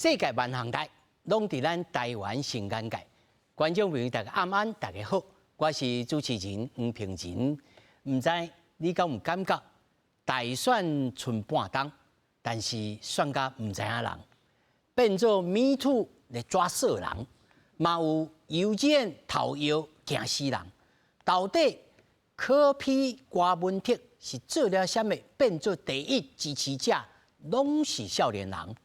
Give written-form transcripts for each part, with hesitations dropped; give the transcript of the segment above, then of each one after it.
世界萬項代，攏佇咱台灣新眼界。觀眾朋友，大家暗安，大家好，我是主持人黃平仁。毋知你敢有感覺大選賰半冬，但是選甲毋知影人，變做 Me Too 來抓色人，嘛有郵件投藥驚死人。到底柯 P 郭文哲是做了啥物，變做第一支持者，攏是少年人？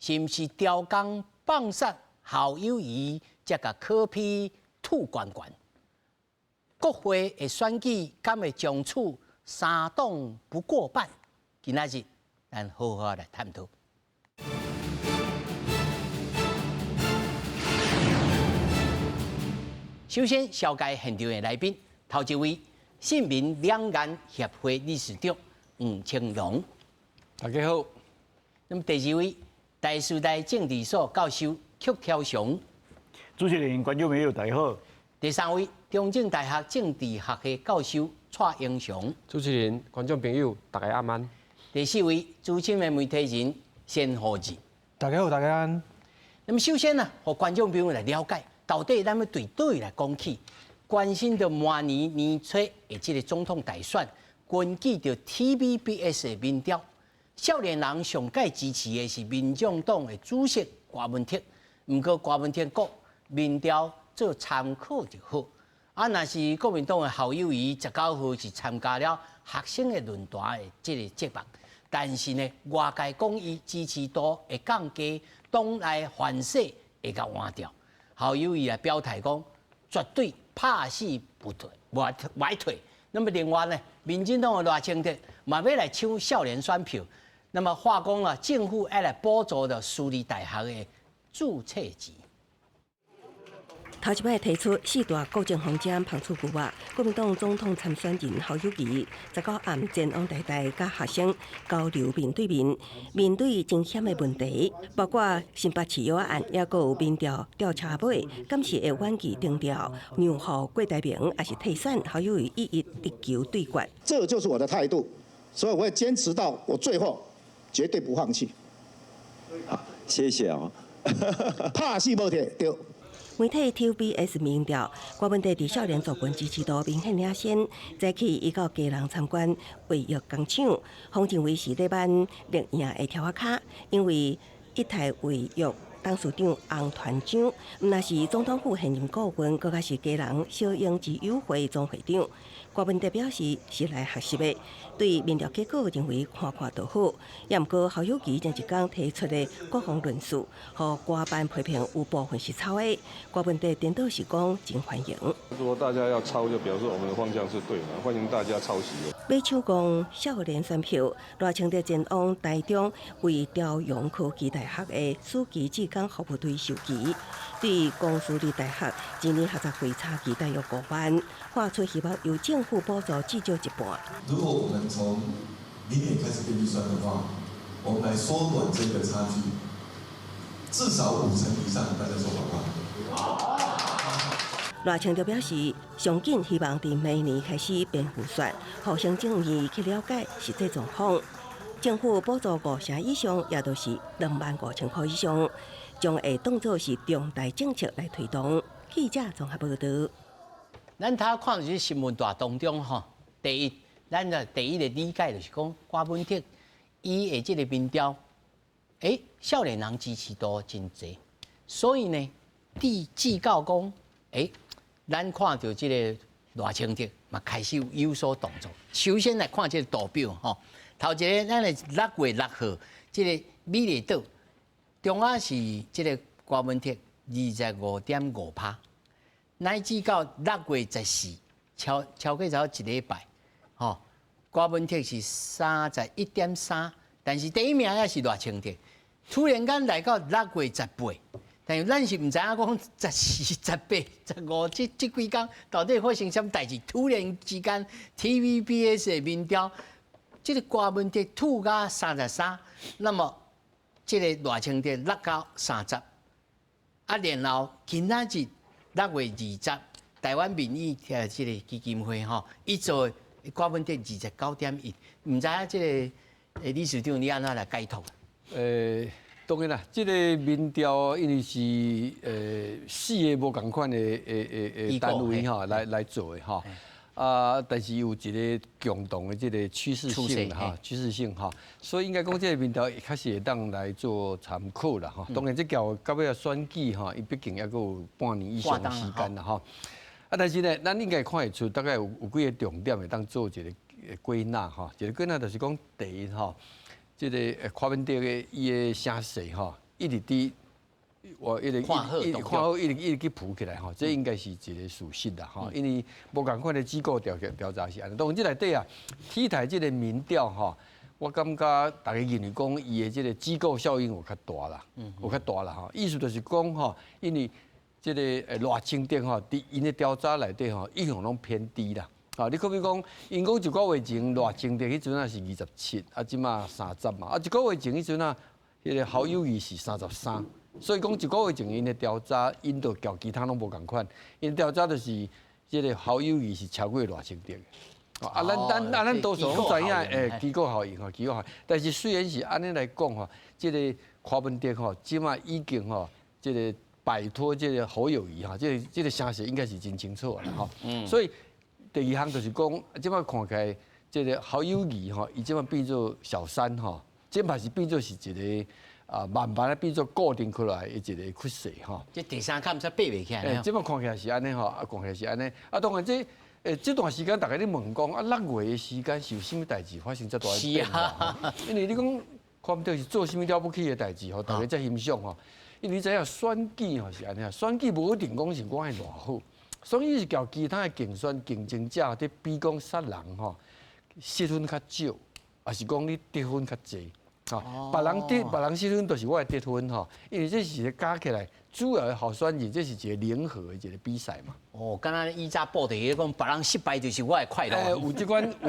是毋是刁工放殺侯友宜，才共柯 P 吐懸懸？國會的選舉敢會將此三黨不過半？今仔日咱好好來探討。首先，紹介現場的來賓，頭一位，信民兩岸協會理事長黃清龍，大家好。那麼第二位，台師大政治所教授曲超雄，主持人、觀眾朋友大家好。第三位，中正大學政治學系教授蔡英雄，主持人、觀眾朋友大家暗安。第四位，資深的媒體人先浩志，大家好，大家安。那麼首先呢，予觀眾朋友來了解，到底咱們對佗位來講起，關心著明年年初的這個總統大選，根據著 TVBS 的民調，少年人上蓋支持的是民眾黨的主席郭文哲。毋過郭文哲講民調做參考就好。啊，若是國民黨的侯友宜19號是參加了學生的論壇的這個節目，但是呢，外界講伊支持度會降低，黨內反勢會共換掉。侯友宜來表態講，絕對拍死不退，袂退。那麼另外呢，民進黨的賴清德嘛欲來搶少年選票。那麼話講啊，政府愛來補助著私立大學的註冊錢。頭一擺提出四大國政方針拋出牛肉，國民黨總統參選人侯友宜19暗前往台大佮學生交流面對面，面對真險的問題，包括新北市藥案，抑閣有民調調查尾，敢是會遠距定調，讓予郭台銘抑是退選，侯友宜一一直球對決。這就是我的態度，所以我會堅持到我最後，絕對不放棄。好，謝謝哦。拍死無退，對。媒體 TVBS 民調，郭文哲佇少年族群支持度明顯領先。早起伊到基隆參觀衛浴工廠，予認為是咧挽綠營的柱仔跤，因為一台衛浴董事長洪團長，毋但是總統府現任顧問，閣較是基隆小英之友會總會長。郭文哲表示是來學習的，對民調結果認為看看就好。也毋過侯友宜前一工提出的國防論述，予郭班批評有部分是抄的。郭文哲顛倒是講真歡迎。如果大家要抄，就表示我們的方向是對的，歡迎大家抄襲。欲搶攻少年選票，賴清德前往台中為朝陽科技大學的暑期志工服務隊授旗，對公私立大學一年學雜費差距大約5萬，喊出希望由政府補助至少一半。如果我們從明年開始編預算的話，我們來縮短這個差距，至少5成以上，大家說好不好？賴清德表示，上緊希望佇明年開始編預算，予行政院去了解實際狀況。政府補助5成以上，也就是25,000塊以上，將會當作是重大政策來推動。記者綜合報道。咱頭看這新聞大當中吼，第一，咱的第一個理解就是講，郭文哲伊的這個民調，少年人支持度真濟，所以呢，至到講，咱看著這個賴清德嘛開始有所動作。首先來看這個圖表吼，頭一個咱的6月6號，這個美麗島中仔是這個郭文哲25.5%。乃至到6月14，超過咗一禮拜，吼，郭文哲是31.3，但是第一名也是賴清德。突然間來到6月18，但是咱是毋知影講14、18、15這幾工到底發生啥物代誌？突然之間，TVBS 的民調，這個郭文哲吐到33，那麼這個賴清德落到三十，啊，然後今仔日6月20，台灣民意這個基金會吼，伊做郭文哲29.1，毋知影這個理事長你按怎來解讀？當然啦，這個民調因為是四个無仝款的單位吼來做的吼，啊，但是有一個共同的這個趨勢性哈，趨勢性哈，所以應該講這個民調確實會當來做參考啦吼。當然，這叫到尾仔選舉吼，伊畢竟猶閣有半年以上的時間啦吼。啊，但是呢，咱應該看會出大概有幾个重點會當做一个歸納吼，一个歸納就是講第一吼，這个柯文哲的伊的聲勢吼，一直佇我一直一直看好，一直一直去浮起來吼，這應該是一个事實啦吼，因為無仝款的機構調查是按呢，當然這內底啊，體台這个民調吼，我感覺大家認為講伊的這个機構效應有較大啦，有較大啦吼，意思就是講吼，因為這个賴清德吼，佇𪜶的調查內底吼，一向攏偏低啦。啊，你可比講，𪜶講一個月前賴清德彼陣啊是27，啊這馬30嘛，啊一個月前彼陣啊，彼个侯友宜是33，所以講一個月前𪜶的調查，𪜶就共其他攏無仝款，𪜶調查就是這个侯友宜是超過賴清德的。啊，咱多數攏知影，機構效應吼，機構效應。但是雖然是按呢來講吼，這个柯文哲吼，這馬已經吼，這个擺脫這个侯友宜哈，這个聲勢應該是真清楚啦吼。所以第二項就是講，這馬看起來，這个侯友宜吼，伊這馬變做小三吼，這嘛是變做是一个啊，慢慢仔變做固定起來的一个趨勢吼。這第三較毋使爬袂起來。這馬看起來是按呢吼，啊，看起來是按呢。啊，當然這這段時間，大家咧問講啊，6月的時間是有啥物代誌發生這大的變化？因為你講看毋著是做啥物了不起的代誌，予大家遮欣賞吼。因為你知影選舉吼是按呢，選舉無一定講是我愛偌好，選舉是共其他的競選競爭者佇比講殺人吼，失分較少，抑是講你得分較濟。吼，別人得別人失分，就是我的得分吼，因為這是加起來主要的候選人，這是一個零和的一個比賽嘛。哦，敢若以早報地講，別人失敗就是我的快樂。有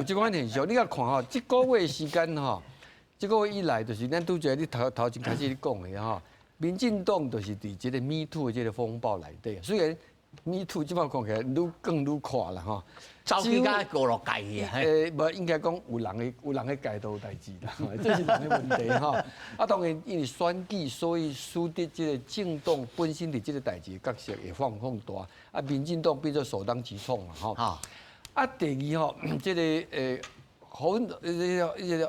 這款現象，你共看吼，這個月時間吼，這個月以來就是咱拄才你頭頭前開始咧講的吼，民進黨就是佇這個 Me Too 的這個風暴內底，雖然 Me Too 這擺看起來愈講愈闊啦吼，走去到五六屆去啊。無應該講有人的界都有代誌啦，這是人的問題吼。啊，當然因為選舉，所以使得這個政黨本身佇這個代誌的角色會放大，啊，民進黨變做首當其衝嘛吼。啊，第二吼，這個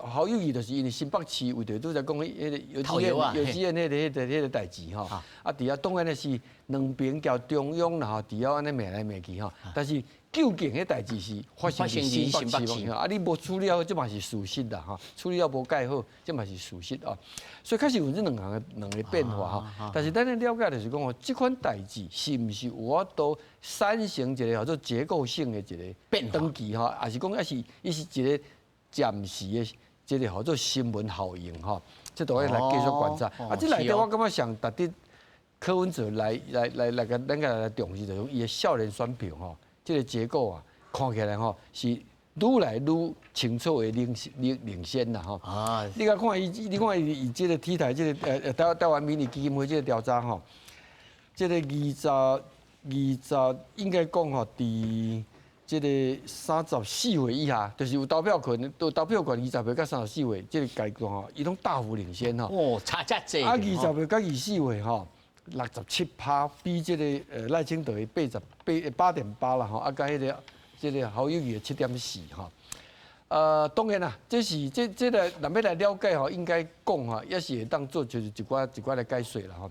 侯友宜就是因為新北市為著拄才講彼个幼稚園彼个代誌吼，啊，佇遐當然是兩邊交中央啦吼，佇遐按呢罵來罵去吼，但是究竟彼代誌是發生佇新北市，啊，你無處理好，這嘛是事實啦吼，處理了無蓋好，這嘛是事實哦。所以確實有這兩項兩个變化吼，但是咱咧了解就是講吼，這款代誌是毋是有法度產生一個叫做結構性的一個變長期吼，抑是講抑是伊是一個暫時的這个叫做新聞效應吼，這都愛來繼續觀察。啊，這內底我感覺上值得柯文哲來共咱共來重視，就是伊的少年選票吼，這个結構啊，看起來吼是愈來愈清楚的領先啦吼。你共看伊，你看伊伊這个體台這个台灣民意基金會這个調查吼，這个二十應該講吼，佇這个34歲以下，就是有投票權、有投票權20歲到34歲這个階段吼，伊攏大幅領先吼。哦，差遮濟。啊，20歲到24歲吼，67%，比這个賴清德的88.8啦吼，啊，佮彼个這个侯友宜的7.4吼。當然啦，這是這个若欲來了解吼，應該講吼，也是會當做就是一寡來解說啦吼。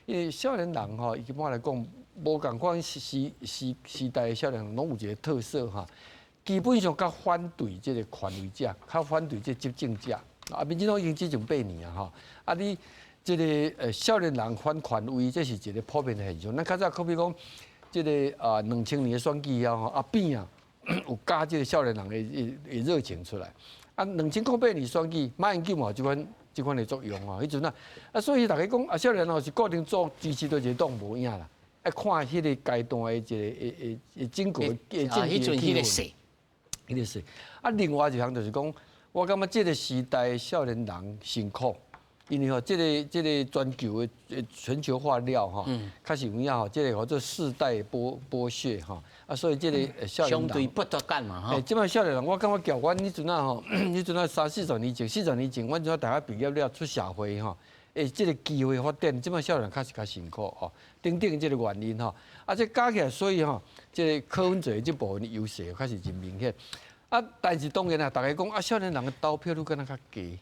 因為少年人吼，一般來講，無仝款時代的少年人，攏有一個特色哈，基本上較反對這个權威者，較反對這執政者。啊，民進黨已經執政8年啊，吼。啊，你這个少年人反權威，這是一個普遍的現象。咱較早可比講，這个啊2000年的選舉了吼，阿扁啊有加這个少年人的熱情出來。啊，2008年選舉，馬英九嘛有這款的作用吼，彼陣啊，啊，所以大家講啊，少年人是固定做支持佗一個黨無影啦，愛看彼個階段的一个整個的政治的氣氛。彼个勢。啊，另外一項就是講，我感覺這個時代的少年人辛苦，因為吼，這個全球的全球化了吼，確實有影吼，這個叫做世代剝削吼，啊，所以這个少年人相對剝奪感嘛吼。這擺少年人，我感覺共阮彼陣啊吼，彼陣啊三四十年前、四十年前，阮陣大學畢業了出社會吼，的這个機會發展，這擺少年確實較辛苦吼，等等這个原因吼，啊，這加起來，所以吼，這个柯文哲這部分的優勢確實真明顯。啊，但是當然啦，大家講啊，少年人的投票率敢若較低，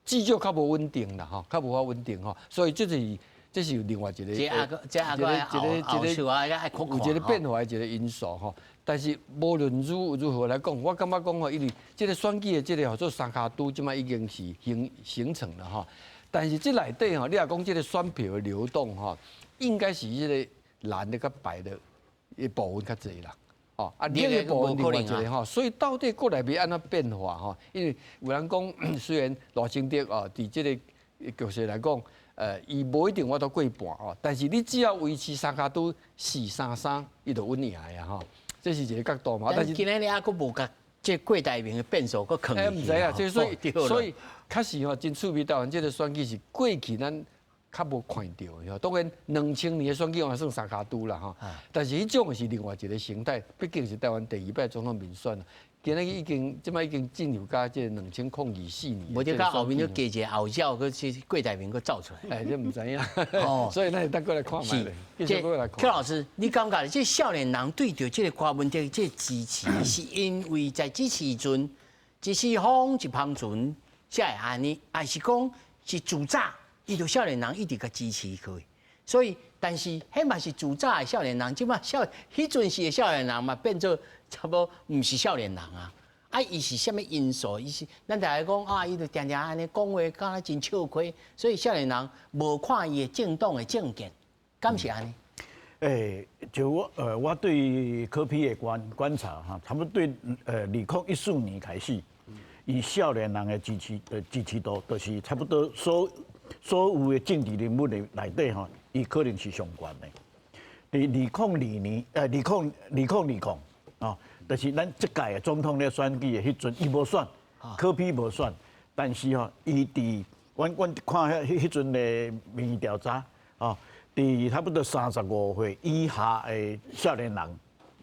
至少較無穩定啦，吼，較無法穩定吼，所以這是另外一個，這阿個這阿個後後啊，有一個變化的一個因素吼。但是無論如何來講，我感覺講吼，因為這個選舉的這個號做三跤拄，這擺已經是形成了吼。但是這內底吼，你若講這個選票的流動吼，應該是這個藍的佮白的的部分較濟啦。哦，啊，綠的部分另外一個吼，所以到底閣來欲按怎變化吼？因為有人講，雖然賴清德哦，佇這個局勢來講，伊無一定會當過半哦，但是你只要維持三跤拄4-3-3，伊就穩贏的啊吼。這是一個角度嘛。但是今仔日猶閣無共這郭台銘的變數閣囥。欸，毋知啊，這所以確實吼，真趣味。台灣這個選舉是過去咱較無看著的吼。當然，2000年的選舉嘛算三跤拄啦吼。但是彼種是另外一個形態，畢竟是台灣第二擺總統民選。今日已經這擺已經進入到這2024年。無就到後面就加一個後腳，閣去郭台銘閣走出來。哎，這毋知影。哦，所以咱等過來看覓。是，這柯老師，你感覺這少年人對著這個柯文哲這支持，是因為在這時陣，一時風一帆船才會按呢，還是講是自早伊就少年人一直共支持佢？所以，但是彼嘛是自早的少年人，這擺彼陣時的少年人嘛變做差不多毋是少年人啊！啊，伊是啥物因素？伊是咱大家講啊，伊就定定按呢講話，敢若真笑虧，所以少年人無看伊的政黨的政見，敢是按呢？欸，就我對柯 P 的觀察哈，差不多對2014年開始，伊少年人的支持度，就是差不多所有的政治人物的內底吼，伊可能是上懸的。佇2002年，2020哦，就是咱這屆的總統咧選舉的彼陣，伊無選，柯 P 無選，但是吼，伊佇阮看彼陣的民意調查，哦，佇差不多35歲以下的少年人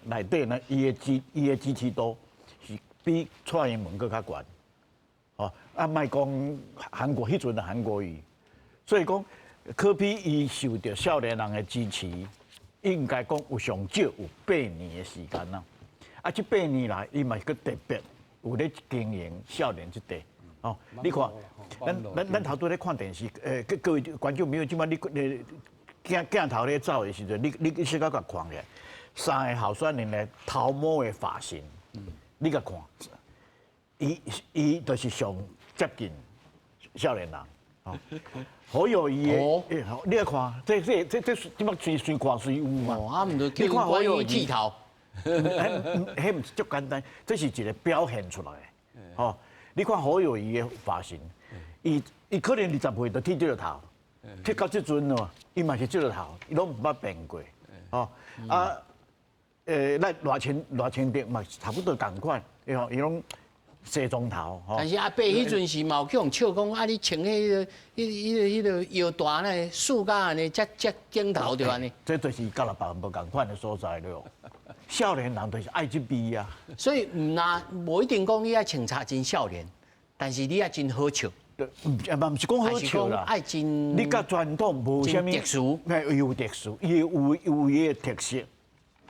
內底呢，伊的支持度是比蔡英文閣較懸，哦，啊，莫講韓國彼陣的韓國瑜，所以講柯 P 伊受著少年人的支持，應該講有上少有八年的時間啦。啊，這八年來，伊嘛閣特別有咧經營少年這塊。哦，你看，咱頭拄咧看電視，各位觀眾朋友，這擺你鏡頭咧走的時陣，你小可共看咧，三個候選人的頭毛的髮型，你共看，伊就是上接近少年人。哦，侯友宜的，你來看，這這擺隨隨看隨有嘛。哦，啊，毋就叫侯友宜剃頭。彼毋是足簡單，這是一個表現出來的。吼，你看侯友宜的髮型，伊可能20歲就剃這個頭，剃到這陣咯，伊嘛是這個頭，伊攏毋捌變過。吼，啊，咱賴清德嘛差不多仝款，伊吼伊攏西裝頭。但是阿伯彼陣時嘛有去予笑講，啊你穿彼个、彼个腰帶呢，束甲按呢，遮遮頂頭就按呢。這就是佮別人無仝款的所在了。少年人就是愛這味啊，所以毋若無一定講你愛穿插真少年，但是你愛真好笑。對，嘛毋是講好笑啦，愛真你佮傳統無啥物特殊，嘿，有特殊，伊有伊的特色。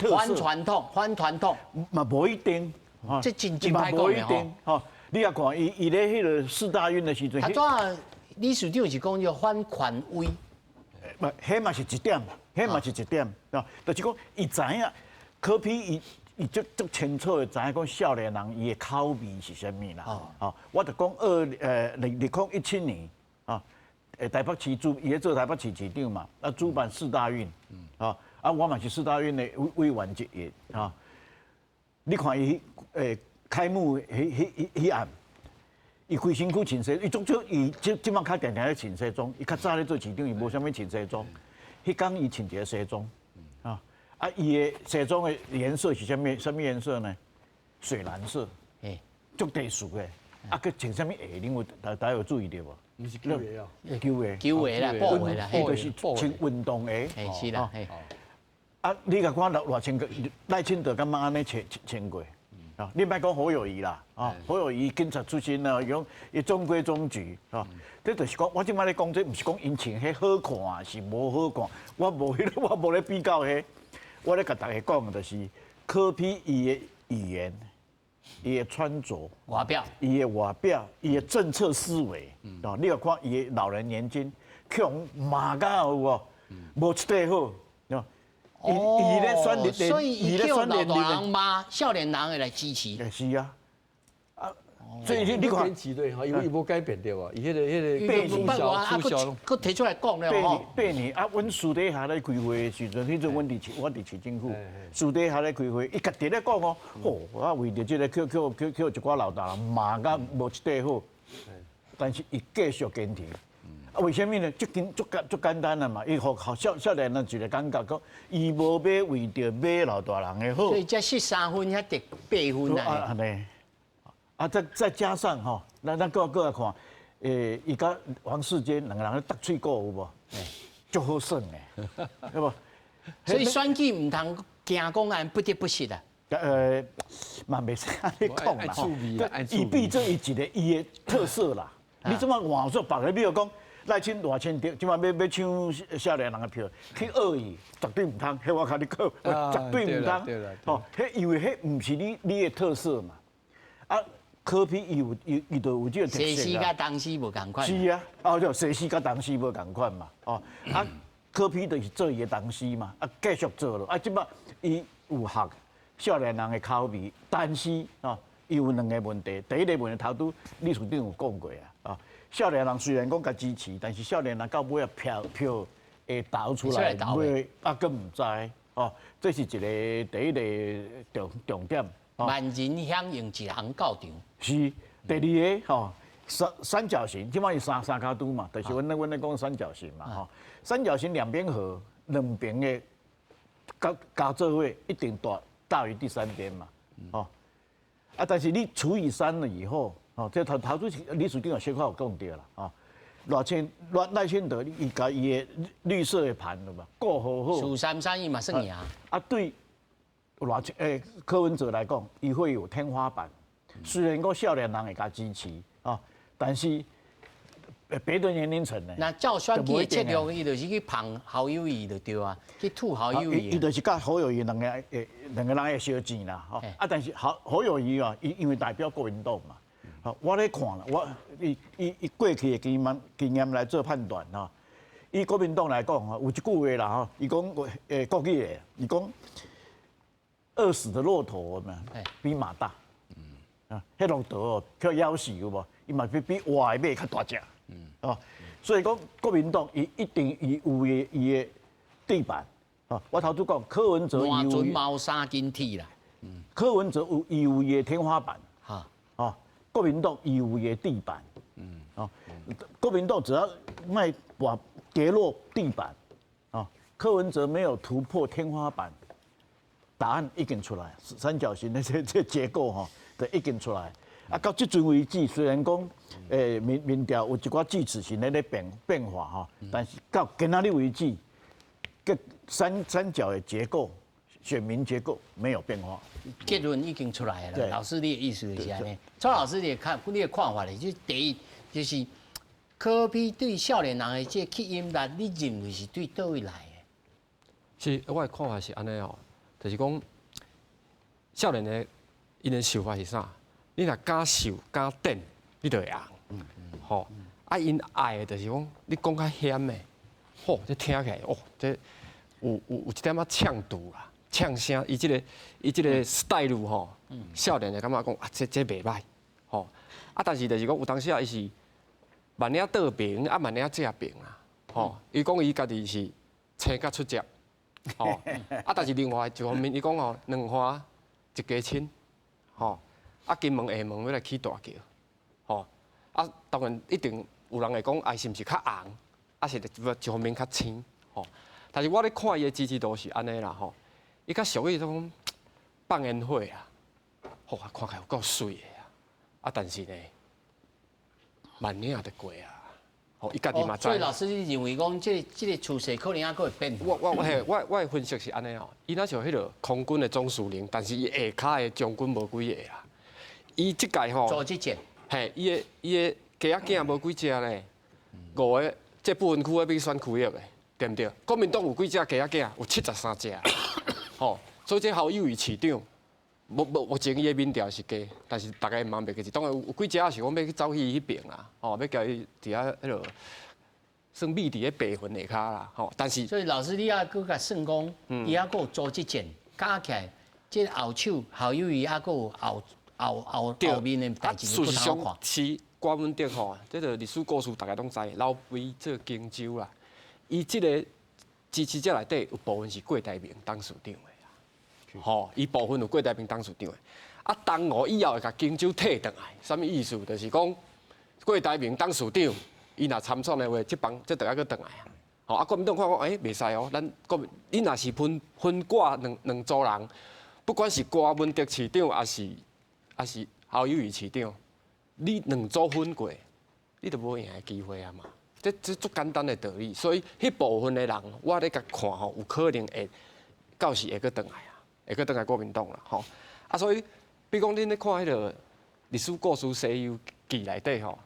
反傳統，反傳統嘛無一定，這真歹講的吼。吼，你也看伊咧彼個世大運的時陣，啊，怎理事長是講叫反權威，嘛，彼嘛是一點，彼嘛是一點，啊，就是講伊知影。柯 P 伊足清楚的知影講少年人伊的口味是啥物啦。哦，我就講2017年啊，伊咧做台北市市長嘛，啊主辦世大運，啊啊我嘛是世大運的委員之一，啊。你看伊開幕彼暗，伊規身軀穿西，伊足少伊這擺較定定咧穿西裝，伊較早咧做市長，伊無啥物穿西裝，彼工伊穿一个西裝。啊，伊的西裝的顏色是啥物？啥物顏色呢？水藍色，足特殊的。啊，閣穿啥物鞋？恁有大家有注意著無？毋是球鞋哦，球鞋，球鞋啦，布鞋啦，伊就是穿運動鞋。是啦，啊，你共看賴清德，賴清德敢捌按呢穿穿過？啊，你莫講侯友宜啦，啊，侯友宜警察出身啊，講伊中規中矩啊，這就是講，我這擺咧講這，毋是講𪜶穿彼好看是無好看，我無彼個，我無咧比較彼，我咧共大家講就是柯 P 伊的語言、伊的穿着、外表、伊的外表、伊的政策思維，啊，你若看伊的老人年金，去予罵甲有無？無一塊好。哦，所以伊叫老大人罵，少年人會來支持。是啊，啊，所以你看，堅持對，因為伊無改變對無？伊彼個取消取消，閣提出來講了吼。8年啊，阮私底下咧開會的時陣，彼陣阮佇市政府，私底下咧開會，伊家己咧講哦，吼，我為著這個去一寡老大人罵甲無一塊好，但是伊繼續堅持。啊，為啥物呢？足簡足簡足簡單啦嘛！伊予少年人一個感覺，講伊無欲為著買老大人的好。所以才13分遐得8分啊。按呢，啊，再加上吼，咱閣來看，伊佮王世堅兩個人咧鬥喙鼓有無？足好耍的，對無？所以選舉毋通驚講按不得不實啊。嘛袂使按呢講啦。伊變做伊一個伊的特色啦。你這麼換做別个，比如講。賴清德，這擺欲搶少年人的票，去惡伊，絕對毋通。彼我共你講，絕對毋通。哦，彼因為彼毋是你的特色嘛。啊，柯 P 伊有伊伊就有這個特色。西施佮東施無仝款。是啊，哦對，西施佮東施無仝款嘛。哦，啊，柯 P 就是做伊的東施嘛，啊，繼續做咯。啊，這擺伊有合少年人的口味，但是哦，伊有兩個問題。第一個問題頭拄理事長有講過啊，啊。少年人雖然講共支持，但是少年人到尾啊票會投出來，袂啊，閣毋知哦。這是一個第一個重點。萬人響應一人到場。是第二個吼，三角形，這擺是三跤拄嘛，就是阮咧講三角形嘛吼。三角形兩邊和，兩邊的加加做伙一定大於第三邊嘛，吼。啊，但是你除以三了以後。哦，這頭頭拄理事長有小可有講著啦，哦，賴清德伊共伊的綠色的盤了嘛，顧好好。蘇三三伊嘛算贏。啊，對柯文哲來講，伊會有天花板。雖然講少年人會共支持啊，但是別的年齡層呢？那照選舉的策略，伊就是去捧侯友宜就對啊，去吐侯友宜。伊就是佮侯友宜兩個人會相戰啦，吼。啊，但是侯友宜啊，伊因為代表國民黨嘛。好，我咧看啦，我以過去的經驗來做判斷吼。以國民黨來講吼，有一句話啦吼，伊講國語的，伊講餓死的駱駝嘛，比馬大。啊，彼駱駝哦，去枵死有無？伊嘛比活的馬較大隻。哦，所以講國民黨伊一定伊有伊的地板。哦，我頭拄講柯文哲有。滿樽3斤鐵啦。柯文哲有伊有伊的天花板。哈。哦。國民黨伊有伊的地板，哦，國民黨只要莫把跌落地板，哦，柯文哲沒有突破天花板，答案已經出來，三角形的這結構吼，就已經出來。啊，到這陣為止，雖然講民調有一寡支持性咧變化吼，但是到今仔日為止，個三角的結構。選民結構沒有變化，結論已經出來了。老師，你的意思就是按呢？蔡老師，你的看法咧，就第一就是柯 P 對少年人的這個吸引力，你認為是對佗位來的？是，我的看法是按呢哦，就是講少年的𪜶的想法是啥？你若敢秀敢電，你就會紅。吼，啊，𪜶愛的就是講你講較險的，吼，這聽起來哦，這有一點仔嗆度啦。嗆聲，伊這個 style 吼，少年會感覺講啊，這袂䆀，吼啊，但是就是講有當時啊，伊是萬領倒爿啊，萬領正爿啊，吼，伊講伊家己是青甲出汁，吼啊，但是另外一方面，伊講吼，兩岸一家親，吼啊，金門廈門欲來起大橋，吼啊，當然一定有人會講，啊，是毋是較紅，啊是一方面較青，吼，但是我咧看伊的支持度是按呢啦，吼。伊較屬於彼種放煙火啊，吼，看起來有夠媠的啊，啊，但是呢，萬領就過啊，吼，伊家己嘛知。所以老師你認為講，這個趨勢可能猶閣會變？我的分析是按呢吼，伊若像彼個空軍的總司令，但是伊下跤的將軍無幾个啦。伊這屆吼，組織戰，嘿，伊的雞仔囝無幾隻咧，五个這不分區要去選區域的，對毋對？國民黨有幾隻雞仔囝？有73隻，吼，所以這侯友宜市長，目前伊的民調是低，但是大家嘛袂記得，當然有幾隻是講欲去走去彼爿啦，吼，欲共伊佇遐彼落算覕佇咧白雲下跤啦，吼。但是所以老師你猶閣共算講，伊猶閣有組織戰，加起來，這個後手侯友宜猶閣有後後後後面的代誌事實上是郭文德吼，這個歷史故事大家攏知，老爸做荊州啦，伊這個支持者內底有部分是郭台銘董事長的。吼，伊部分有郭台銘董事長的，啊，東吳以後會共荊州退轉來，啥物意思？就是講郭台銘董事長，伊若參選的話，這幫這著愛閣轉來啊。吼，啊，國民黨看講，欸，袂使哦，咱國民，你若是分掛兩組人，不管是郭文德市長，抑是侯友宜市長，你兩組分過，你就無贏的機會啊嘛。這足簡單的道理，所以彼部分的人，我咧共看吼，有可能會到時會閣轉來啊。會閣轉來國民黨啦，吼啊，所以，比如講，恁咧看彼個歷史故事《西遊記》內底吼，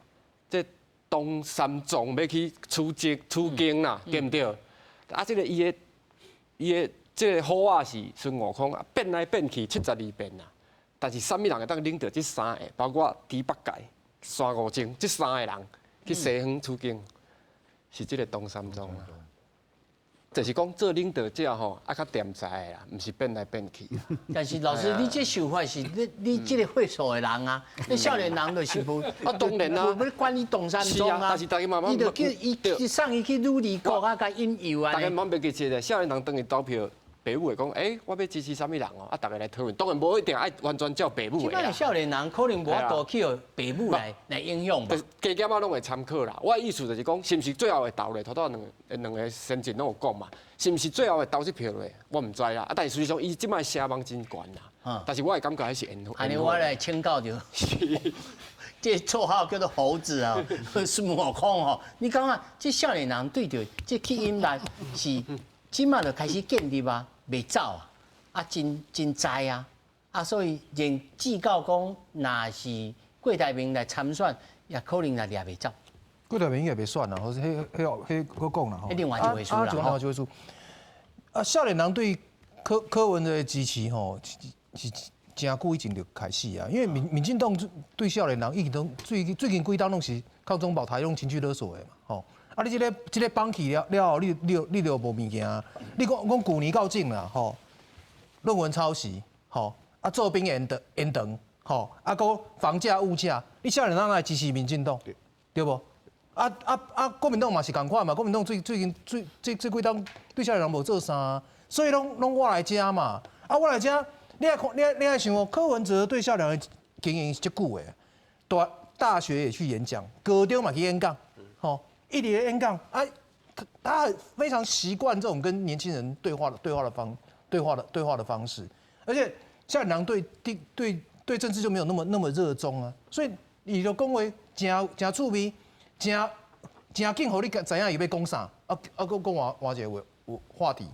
這唐三藏欲去取經啦，對毋對？啊，這個伊的這個虎仔是孫悟空啊，變來變去72變啦。但是啥物人會當領著這三個，包括豬八戒、孫悟空這三個人去西方取經，是這個唐三藏啊。就是講做領導者吼，啊較恬在的啦，毋是變來變去。但是老師，你這想法是你這個歲數的人啊，你少年人就是無。啊，當然啦。無欲管你唐三藏啊。但是大家慢慢。伊就叫伊送伊去女兒國啊，共引誘啊。大家慢慢袂記得，少年人當去投票，爸母會講，欸，我欲支持啥物人哦？啊，大家來討論，當然無一定愛完全照爸母的。這擺少年人可能無法度去予爸母來影響吧。加減仔攏會參考啦。我的意思就是講，是毋是最後會投咧？頭拄兩個先進攏有講嘛，是毋是最後會投這票咧？我毋知啦。啊，但是事實上，伊這擺聲望真懸啦。但是我會感覺彼是緣分。按呢我來請教著，這綽號叫做猴子啊，孫悟空吼。你感覺這少年人對著這吸引力是這擺就開始建立啊？袂走啊，啊真真知啊，啊所以連至到講，若是郭台銘來參選，也可能也掠袂走。郭台銘應該袂選啦，或是彼彼彼閣講啦吼。另外一回事啦。啊，另外一回事。啊，少年人對柯文哲的支持吼，是誠久以前就開始啊，因為民進黨對少年人已經都最近幾冬攏是抗中保台攏情緒勒索的嘛，吼。啊！你這個放棄了了後，你就無物件。你講講舊年到今啦，吼，論文抄襲，吼，啊做兵延長，吼，啊閣房價物價，你少年人來支持民進黨，對無？啊！國民黨嘛是仝款嘛，國民黨最近最這幾冬對少年人無做啥，所以攏我來遮嘛。啊，我來遮，你愛想哦，柯文哲對少年人經營是足久的，大學也去演講，高中嘛去演講，吼。一直演講啊，他非常習慣這種跟年輕人對話的方式，而且少年人對政治就沒有那麼熱衷啊，所以伊就講話誠誠趣味，誠誠緊，予你知影伊欲講啥，啊啊，閣講換換一個話題，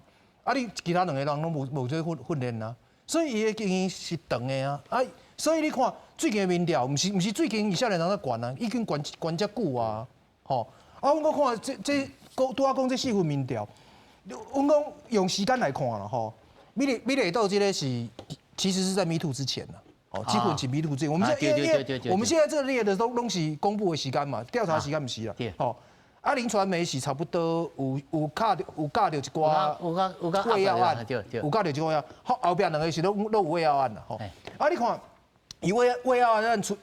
啊你其他兩個人攏無這訓練啊，所以伊的經營是長的啊，啊，所以你看最近的民調，毋是最近伊少年人咧懸啊，已經懸懸遮久啊，吼。啊，阮閣看這講拄仔講這四份民調，阮講用時間來看啦，吼，美麗島這個是其實是在 Me Too 之前啦，哦，基本是 Me Too 之前。我們現在因為我們現在這列的都攏是公布的時間嘛，調查時間毋是啦，吼。啊，林傳媒是差不多有教著一寡餵藥案，有教著一寡藥，後壁兩個是攏有餵藥案啦，吼。啊，你看，伊餵藥案出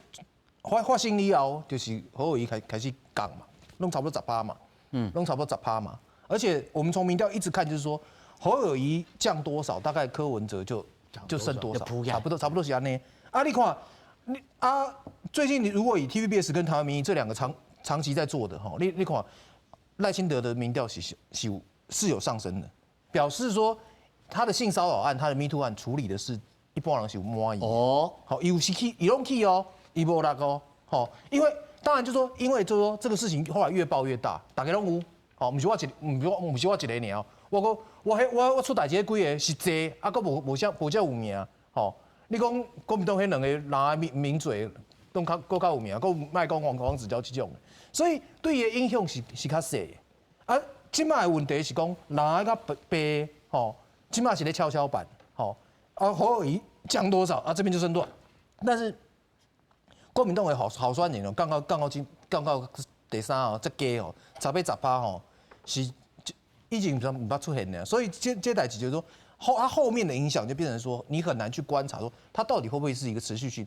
發生以後，就是侯友宜開始降嘛。攏差不多10趴嘛，攏差不多十趴嘛，而且我們從民調一直看，就是說侯友宜降多少，大概柯文哲就升多少，差不多是按呢。啊，你看，你啊，最近你如果以 TVBS 跟台灣民意這兩個長期在做的哈，你看賴清德的民調是有上升的，表示說他的性騷擾案、他的 Me Too 案處理的是一般人是有滿意哦，好，伊有是去伊攏去哦，伊無落哦，好，因為。當然就說，因為就是說這個事情後來越爆越大，大家攏有，吼，毋是我一，毋是我一个爾，我講我彼我我出代誌彼幾个是濟，啊，閣無無啥無遮有名，吼。你講國民黨彼兩個人名名嘴，攏較閣較有名，閣莫講黃黃子佼這種的，所以對伊的影響是較細的。啊，這擺的問題是講，人愛較白，吼，這擺是咧蹺蹺板，吼，啊，侯友宜降多少啊？這邊就升多少，但是國民黨的候選人哦，降到第三哦，這低哦，18、10趴吼，是已經毋捌出現了。所以這代誌就是說，它後面的影響就變成說，你很難去觀察說它到底會不會是一個持續性。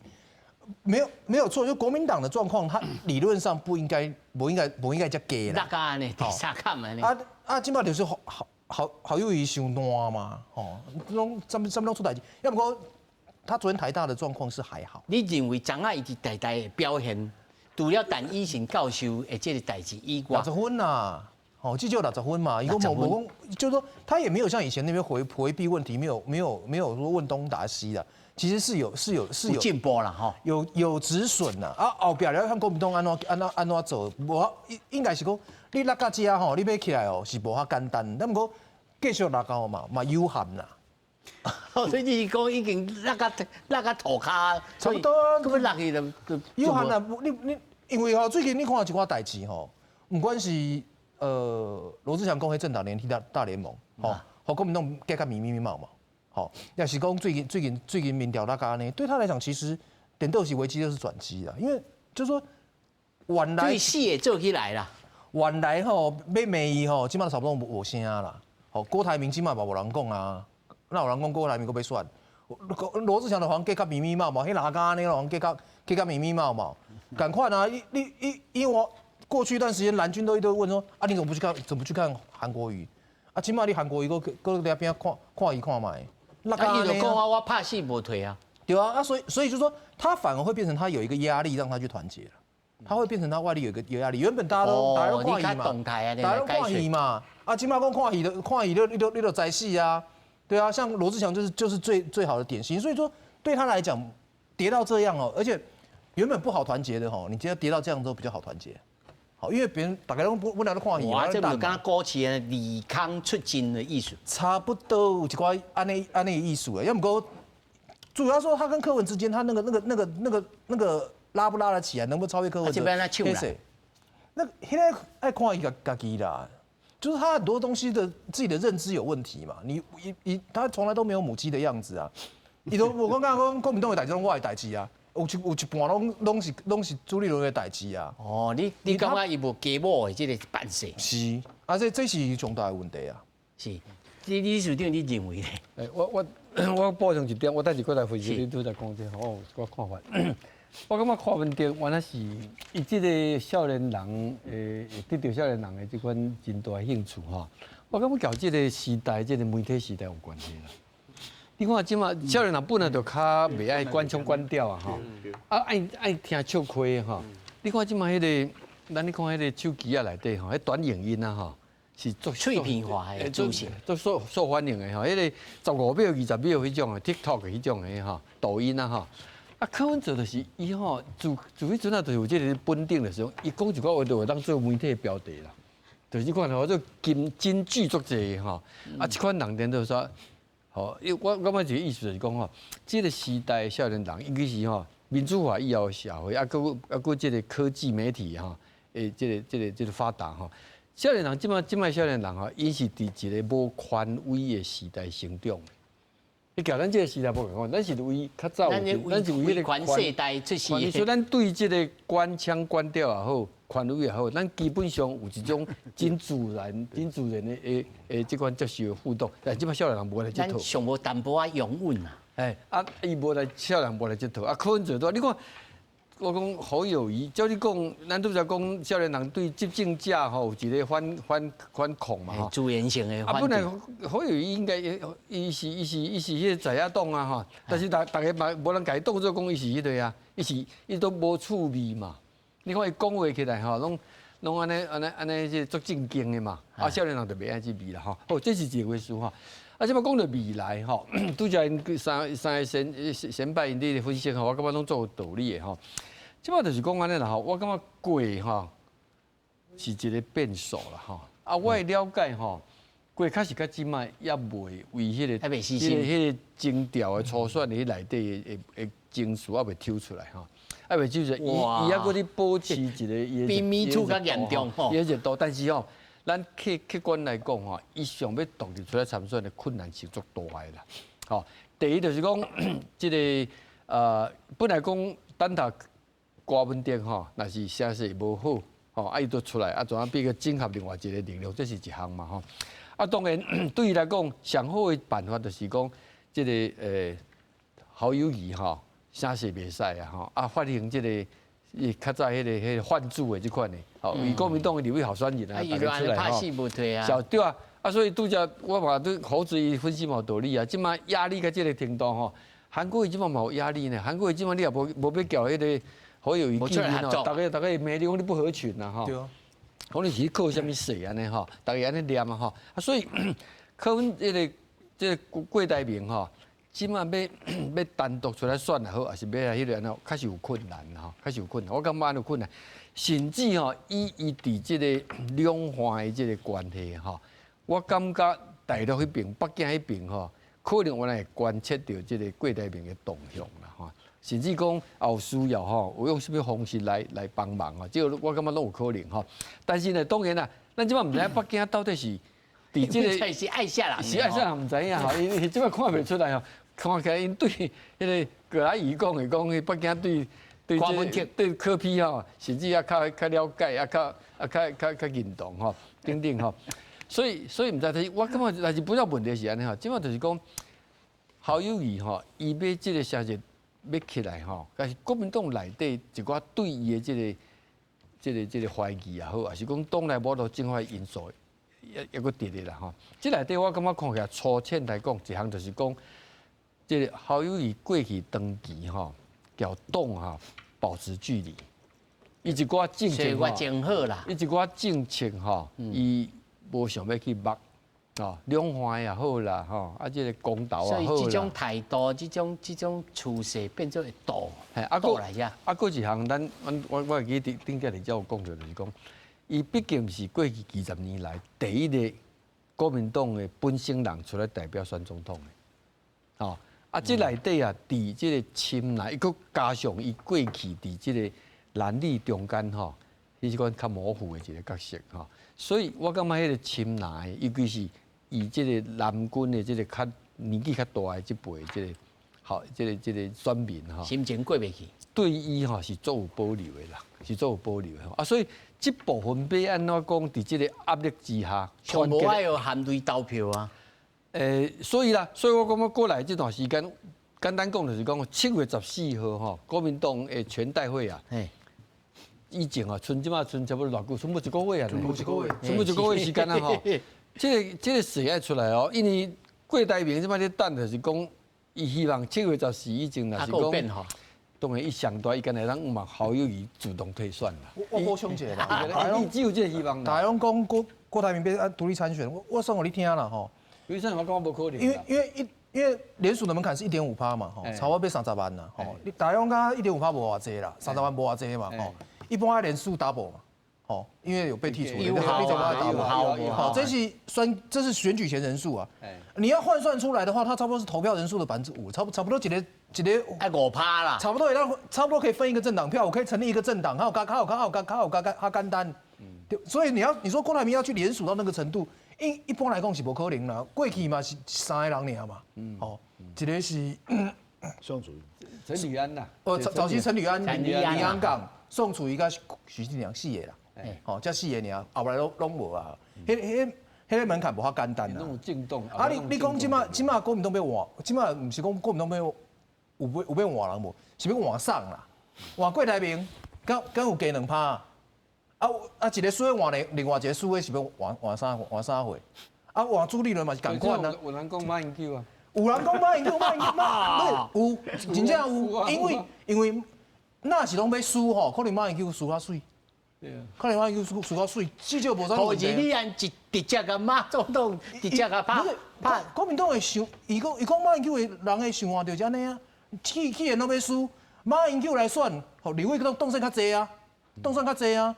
沒有錯，就國民黨的狀況，它理論上不應該遮低啦。落甲呢，第三坎呢。啊啊，這擺就是侯友宜傷爛嘛，吼，攏啥物啥物攏出代誌。抑毋過他昨天台大的狀況是還好。你認為昨仔伊佇台大的表現，除了陳以信教授的這個代誌以外，六十分啦，哦，至少六十分嘛。伊講無無講，就是說他也沒有像以前那邊迴避問題，沒有說問東答西的。其實是有進步啦，吼，有止損啦。啊，後壁了看國民黨按怎按怎按怎做，無應該是講你落到遮吼，你欲起來哦是無遐簡單。但毋過繼續落到嘛嘛有限啦。所以你是講已經落到塗跤，差不多啊，閣欲落去就有限啦。你因為吼最近你看一寡代誌吼，毋管是羅智強講彼政黨聯替大聯盟，吼，予國民黨計較密密密嘛。好，抑是講最近民調那個呢，對他來講，其實顛倒是危機就是轉機啦，因為就是說，原來死會做起來啦，原來吼欲罵伊吼，這擺差不多無聲啦。吼，郭台銘這擺嘛無人講啊，哪有人講郭台銘閣欲選？羅智強就予人計較密密麻麻，彼哪敢按呢，予人計較密密麻麻，仝款啊！你因為我過去一段時間藍軍都一直問說，啊你怎麼不去看？怎麼不去看韓國瑜？啊，這擺你韓國瑜閣閣佇邊看看伊看覓？啊，伊就講啊，我拍死無退啊。對啊，啊，所以就說，他反而會變成他有一個壓力，讓他去團結了。他會變成他外力有一個有壓力。原本大家都大家都看伊嘛，大家都看戲嘛。啊，這擺講看戲的看戲，你都知死啊。對啊，像羅智強就是最最好的典型。所以說對他來講，跌到這樣哦，而且原本不好團結的吼，你今天跌到這樣之後比較好團結。好，因為別人大家攏本來都看戲。哇，這毋就敢若股市的利空出盡的意思。差不多有一寡按呢按呢意思的，抑毋過主要說他跟柯文之間，他那個拉不拉得起來，能不能超越柯文哲？這邊來搶啦。那現在愛看伊家己啦，就是他很多東西的自己的認知有問題嘛。你你他從來都沒有母雞的樣子啊。伊都我剛剛講國民黨的代誌，攏我的代誌啊。有一半攏是朱立倫的代誌啊。哦，你感覺伊無雞母的這個範勢？是，啊，這是重大的問題啊。是，李理事長你認為咧？欸，我補充一點，我等下過來分析你拄才講這個，我看法。我感覺柯文哲原來是伊這個少年人得著少年人的這款真大興趣吼。我感覺佮這個時代，這個媒體時代有關係啦。你看這馬少年人本來就較袂愛官腔官調啊吼，啊愛聽笑話吼。你看這馬彼個，咱你看彼個手機仔內底吼，彼短影音啊吼，是足碎片化的資訊，足受歡迎的吼。彼個15秒、20秒彼種的 TikTok 彼種的吼，抖音啊吼。啊，柯文哲就是伊吼，自彼陣啊，就是有這個本領，就是講伊講一寡話就會當做媒體的標題啦。就是這款吼，做金句足濟吼。啊，這款人顛倒說。吼，因為我感覺一個意思就是講吼，這個時代的少年人，尤其是吼民主化以後的社會，啊，閣這個科技媒體吼，這個發達吼，少年人這擺少年人吼，𪜶是佇一個無權威的時代成長。你共咱這個時代無仝款，咱是為較早有，咱是為彼個權世代出世。所以咱對這個官腔官調也好，權威也好，咱基本上有一種真自然、真自然的這款接受的互動。但這擺少年人無來這套。咱上無淡薄仔擁趸啊。欸，啊，伊無來少年無來這套，啊，柯文哲都，你看，我講侯友宜，照你講，咱拄才講少年人對執政者吼有一個反抗嘛吼，自然性的反對。啊，本來侯友宜應該伊是彼個在野黨啊吼，但是逐家嘛無人共伊當做講伊是彼個啊，伊都無趣味嘛。你看伊講話起來吼，攏按呢這足正經的嘛，啊，少年人就袂愛這味啦吼。好，這是一回事吼。啊，這擺講著未來吼，拄才𪜶三個先輩𪜶佇咧分析吼，我感覺攏足有道理的吼。這擺就是講按呢啦吼，我感覺過吼是一個變數啦吼。啊，我的了解吼，過確實較這擺猶未為彼個徵調的初選的彼內底的情緒猶未抽出來吼，猶未抽出來，伊伊猶閣咧保持一個伊比 me too 較嚴重吼，伊熱度，但是吼，咱客客觀來講吼，伊想欲獨立出來參選的困難是足大的啦。吼，第一就是講，這个本來講等下郭文哲吼，若是聲勢無好，吼，啊伊就出來，啊怎啊變個整合另外一個力量，這是一項嘛吼。啊，當然對伊來講，上好的辦法就是講，這个侯友宜吼，聲勢袂使啊吼，啊發行這个。伊較早彼个泛主的這款的，吼，伊國民黨的立委候選人啊，逐家出來吼，小對啊，啊所以拄才我嘛對侯子怡分析嘛有道理啊，這擺壓力到這个程度吼，韓國瑜這擺嘛有壓力呢，韓國瑜這擺你也無無欲叫彼个侯友宜見面吼，逐家逐家罵你講你不合群啊吼，講你是靠啥物勢按呢吼，逐家按呢念啊吼，啊所以可能這个這个郭台銘吼。這擺欲欲單獨出來選也好，抑是欲來彼个按怎，確實有困難吼，確實有困難。我感覺按呢有困難，甚至吼，以伊佇這个兩岸的這个關係吼，我感覺大陸彼邊、北京彼邊吼，可能原來會關切著這个郭台銘的動向啦吼，甚至講也有需要吼，有用啥物方式來來幫忙吼，這个我感覺攏有可能吼。但是呢，當然啦，咱這擺毋知影北京到底是佇這个是愛啥人，是愛啥人毋知影吼，因為這擺看袂出來吼。看起來𪜶對彼个郭阿姨講的講，彼北京對對這個對柯 P 吼，甚至猶較較了解，猶較啊較較較認同吼，等等吼。所以所以毋知，但是我感覺，但是比較問題是按呢吼，這擺就是講侯友宜吼，伊欲這個消息欲起來吼，但是國民黨內底一寡對伊的這个這个這个懷疑也好，抑是講黨內無法度整法因素，猶猶閣佇咧啦吼。這內底我感覺看起來粗淺來講，一項就是講。這个侯友宜過去長期吼，共黨哈保持距離，伊一寡政策吼，伊一寡政策吼，伊無想欲去捌，哦，兩岸也好啦，吼，啊，這个公投也好啦。所以這種態度，這種這種趨勢變做會倒，倒來遮。啊，閣一項，咱我我會記頂頂幾日才有講著，就是講，伊畢竟是過去幾十年來第一个國民黨的本省人出來代表選總統的，哦。啊，這內底啊，佇這个深藍，閣加上伊過去佇這个藍綠中間吼，彼是款較模糊的一个角色吼，所以我感覺彼个深藍，尤其是以這个藍軍的這个較年紀較大的這輩這个好，這个這个選民吼，心情過袂去，對伊吼是足有保留的啦，是足有保留的。啊，所以這部分欲按怎講，佇這个壓力之下，全部愛有含淚投票啊。所以啦，所以我感覺過來這段時間，簡單講就是講7月14號吼，國民黨的全代會啊，以前啊，賰這擺賰差不多偌久，賰無一個月啊，賰一個月，賰無一個月時間啊吼。這个這个勢愛出來哦，因為郭台銘這擺咧等，就是講，伊希望7月14以前，若是講，當然伊上大，伊敢會當嘛侯友宜主動退選啦。我補充一下啦，伊只有這個希望。大家攏講郭郭台銘欲啊獨立參選，我我算予你聽啦吼。為啥我感覺無可能？因為因為一因為聯署的門檻是1.5趴嘛，吼，差不多欲30萬啦，吼，你大約講1.5趴無偌濟啦，三十萬無偌濟嘛，吼，一般愛聯署 double 嘛，吼，因為有被剔除的，你怎麼 double？好，這是選這是選舉前人數啊，你要換算出來的話，它差不多是投票人數的5%，差不多一个一个愛5趴啦，差不多差不多可以分一個政黨票，我可以成立一個政黨，較有較較有較有較較有較較簡單，對，所以你要你說郭台銘要去聯署到那個程度。一一般來講是無可能啦，過去嘛是三個人爾嘛，吼，一個是宋楚瑜、陳履安啦，哦，早期陳履安、李安港、宋楚瑜佮許信良四個啦，吼，這四個爾，後來攏攏無啊，彼彼彼个門檻無遐簡單啦。啊，你你講這擺這擺國民黨欲換，這擺毋是講國民黨欲有欲有欲換人無，是欲換啥啦？換郭台銘，敢敢有加2趴？啊啊！一個輸換另另外一個輸的是欲換換啥換啥貨？啊換朱立倫嘛是仝款啊。有人講馬英九啊。有人講馬英九，馬英九馬，有真正有，因為因為若是攏欲輸吼，可能馬英九輸較媠。對啊。可能馬英九輸輸較媠，至少無啥問題。你按直直接共馬總統直接共拍拍。國民黨會想，伊講伊講馬英九的人的想法就是按呢啊，去去緣攏欲輸，馬英九來選，吼，立委當當選較濟啊，當選較濟啊，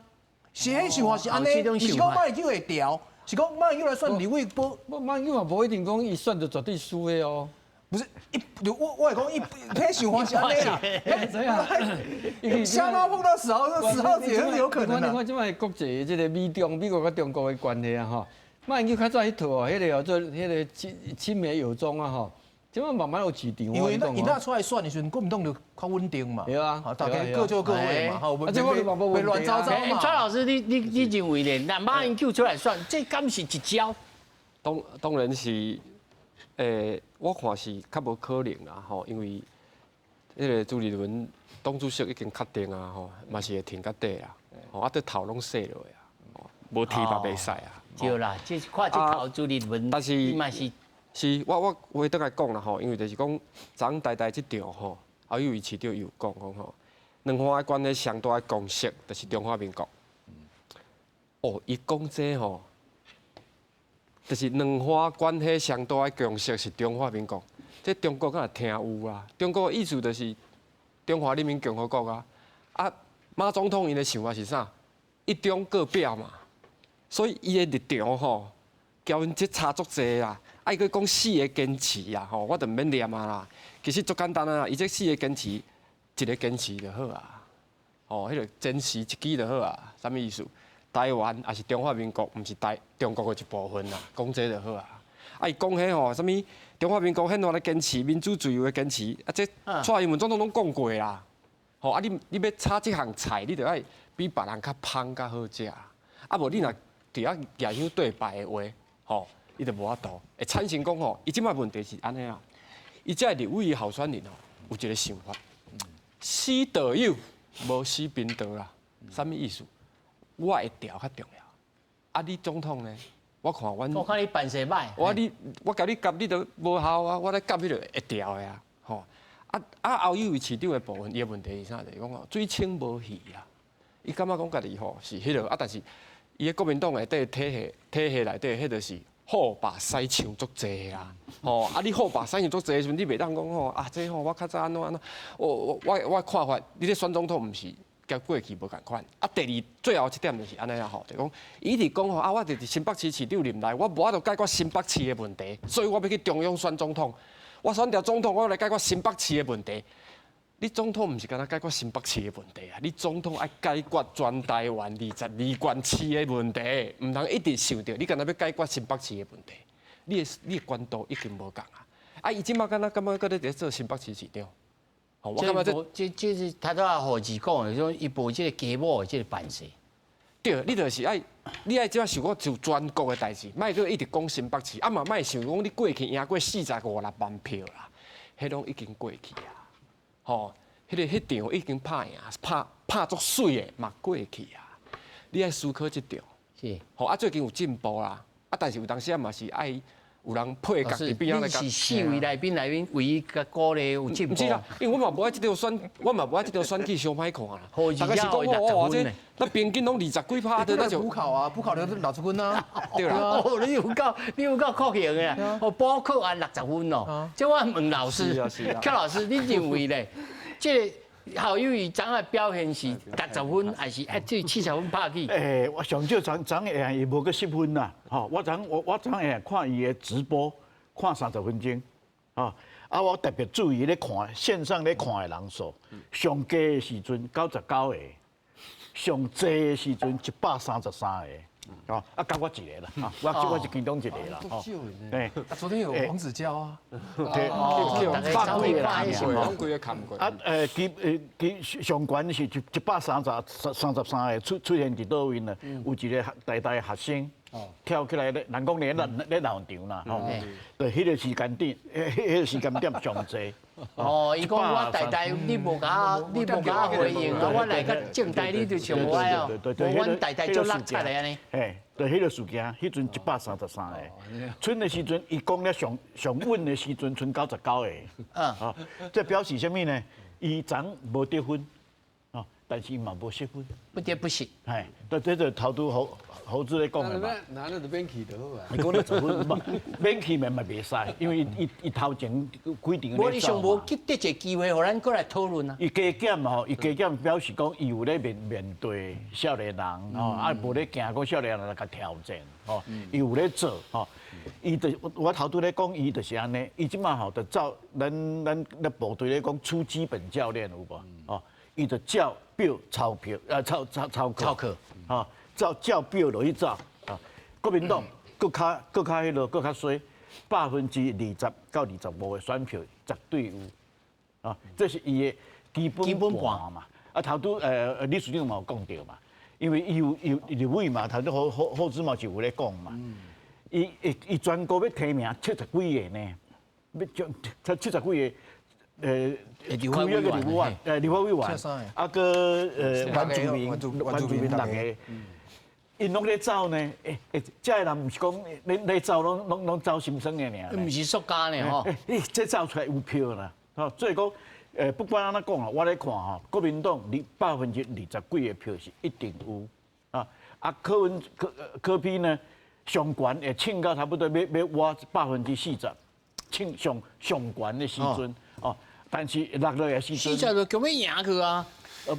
是彼想法是按呢，毋是講馬英九會調，是講馬英九來選立委無，馬英九嘛無一定講伊選就絕對輸的哦。不是一，我會講一，彼想法是按呢啦。瞎貓碰到死耗子，死耗子也是有可能的。你看這擺國際這個美中美國佮中國的關係啊，吼，馬英九較早彼套哦，彼個叫做彼個親親美友中啊，吼，這擺慢慢有市場。因為伊若出來選的時陣，國民黨就較穩定嘛。對啊，大家各就各位嘛，吼，袂亂糟糟嘛。蔡老師，你認為咧？那馬英九出來選，這敢是一招？當然是。我看是較無可能啦，吼，因為彼個朱立倫黨主席已經確定啊，吼，嘛是會挺到底啊，吼，啊，這頭攏洗落啊，無剃嘛袂使啊。對啦，這是看這頭朱立倫，但是嘛是是，我話倒來講啦，吼，因為就是講昨昏台大這場吼，侯友宜市長有講講吼，兩岸的關係上大的共識就是中華民國。哦，伊講這吼。就是兩岸關係上大的共識是中華民國，這中國敢會聽有啊？中國的意思就是中華人民共和國啊。啊，馬總統𪜶的想法是啥？一中各表嘛。所以伊的立場吼，交𪜶這差足濟啦。啊，伊閣講四个堅持啊，吼，我就毋免念啊啦。其實足簡單啊，伊這四個堅持，一个堅持就好啊。吼，彼個堅持一支就好啊，啥物意思？台灣也是中華民國，毋是台中國的一部分啦。講這就好啊。啊，伊講彼吼，啥物中華民國憲法的堅持、民主自由的堅持，啊，這蔡英文總統攏講過啦。吼，啊，你欲炒這項菜，你著愛比別人較芳較好食。啊，無你若佇遐舉香對拜的話，吼，伊就無法度。會產生講吼，伊這擺問題是按呢啊。伊這立委候選人吼，有一個想法，死道友無死貧道啦，啥物意思？我會調較重要，啊！你總統呢？我看阮，我看你辦事歹。我你我共你夾，你都無效啊！我來夾彼個會調的啊，吼！啊侯友宜市長的部分，伊的問題是啥？就是講哦，水清無魚啊！伊感覺講家己吼是彼個啊，但是伊的國民黨內底體系內底，彼就是好目屎像足濟啦，吼！啊，你好目屎像足濟的時陣，你袂當講吼啊，這吼我較早按怎按怎，我看法，你咧選總統毋是？佮過去無仝款，啊，第二最後一點就是按呢啊吼，就講伊一直講吼啊，我佇新北市市長任內，我無法度解決新北市的問題，所以我欲去中央選總統。我選著總統，我來解決新北市的問題。你總統毋是干焦解決新北市的問題啊，你總統愛解決全台灣22縣市的問題，毋通一直想著你干焦欲解決新北市的問題，你的權度已經無仝啊。啊，伊這馬敢若感覺閣咧佇咧做新北市市長。我感覺這是頭拄仔何志講的，講伊無這個雞母的這個辦事。對，你就是愛，你愛這馬想講就全國的代誌，莫閣一直講新北市，啊嘛莫想講你過去贏過45、6萬票啦，彼攏已經過去啊，吼，彼個彼場已經拍贏，拍足媠的嘛過去啊，你愛思考這場，是，吼啊最近有進步啦，啊但是有當時啊嘛是愛。有人配家己邊仔來。你是四位來賓內面唯一共鼓勵有進步。毋是啦，因為我嘛無愛這條選，我嘛無愛這條選舉傷歹看啦。大家是講哦，這那平均攏20幾趴的，那就補考啊，補考就60分啊。對啦。哦，你有夠確認的哦，補考按60分哦。這我問老師，柯老師，你認為咧？這個侯友宜昨昏表現是60分，還是啊這70分拍去？我上少昨昨下伊無過10分啦，吼！我昨我昨下看伊的直播，看30分鐘，吼！啊，我特別注意咧看線上咧看的人數，上低的時陣99個，上濟的時陣133個。哦，啊，加我一個啦，我是其中一個啦，吼。對，昨天有黃子佼啊，對，百幾個人，幾個看過。啊，其上懸是133個出現佇佗位呢？有一個台大學生跳起來咧，人講咧咧鬧場啦，吼，對，彼個時間點，彼個時間點上濟。哦，伊講我台大你無共我，你無共我回應啊，我來較政大你就像我哦，無阮台大足落漆的按呢。嘿，對，彼個事件，彼陣133個，賰的時陣，伊講了上上穩的時陣，賰99個。嗯。哦，這表示啥物呢？伊昨無得分，哦，但是伊嘛無失分，不得不失。係，對，這就頭拄侯侯子咧講的嘛。那那就免去就好啊。你講你十分，免去嘛嘛袂使，因為伊伊頭前規定。無你上無得一個機會，予咱過來討論啊。伊加減吼，伊加減表示講，伊有咧面面對少年人吼，啊無咧驚講少年人來共挑戰吼，伊有咧做吼。伊就我頭拄咧講，伊就是按呢，伊這馬吼就照咱咱咧部隊咧講，出基本教練有無？哦，伊就照表操票，啊操操操課，操課，吼，照照表落去走啊。國民黨閣較閣較彼落閣較衰，20%到25%的選票絕對有，啊，這是伊的基本盤嘛。啊，頭拄李處長嘛有講著嘛，因為伊有有立委嘛，頭拄侯侯侯子嘛是有咧講嘛。伊伊伊全國欲提名七十幾個呢，欲將七七十幾個。立法委員，立法委員，啊，閣原住民，原住民六个，𪜶攏咧走呢，欸欸，這个人毋是講咧咧走，攏攏攏走心酸的爾。毋是塑膠呢吼。欸，這走出來有票啦，吼，所以講，不管按怎講啊，我咧看吼，國民黨二20%幾的票是一定有，啊，啊，柯文柯柯 P 呢，上懸會衝到差不多欲欲倚40%，衝上上懸的時陣，哦。但是落落來時陣，四十就強欲贏去啊！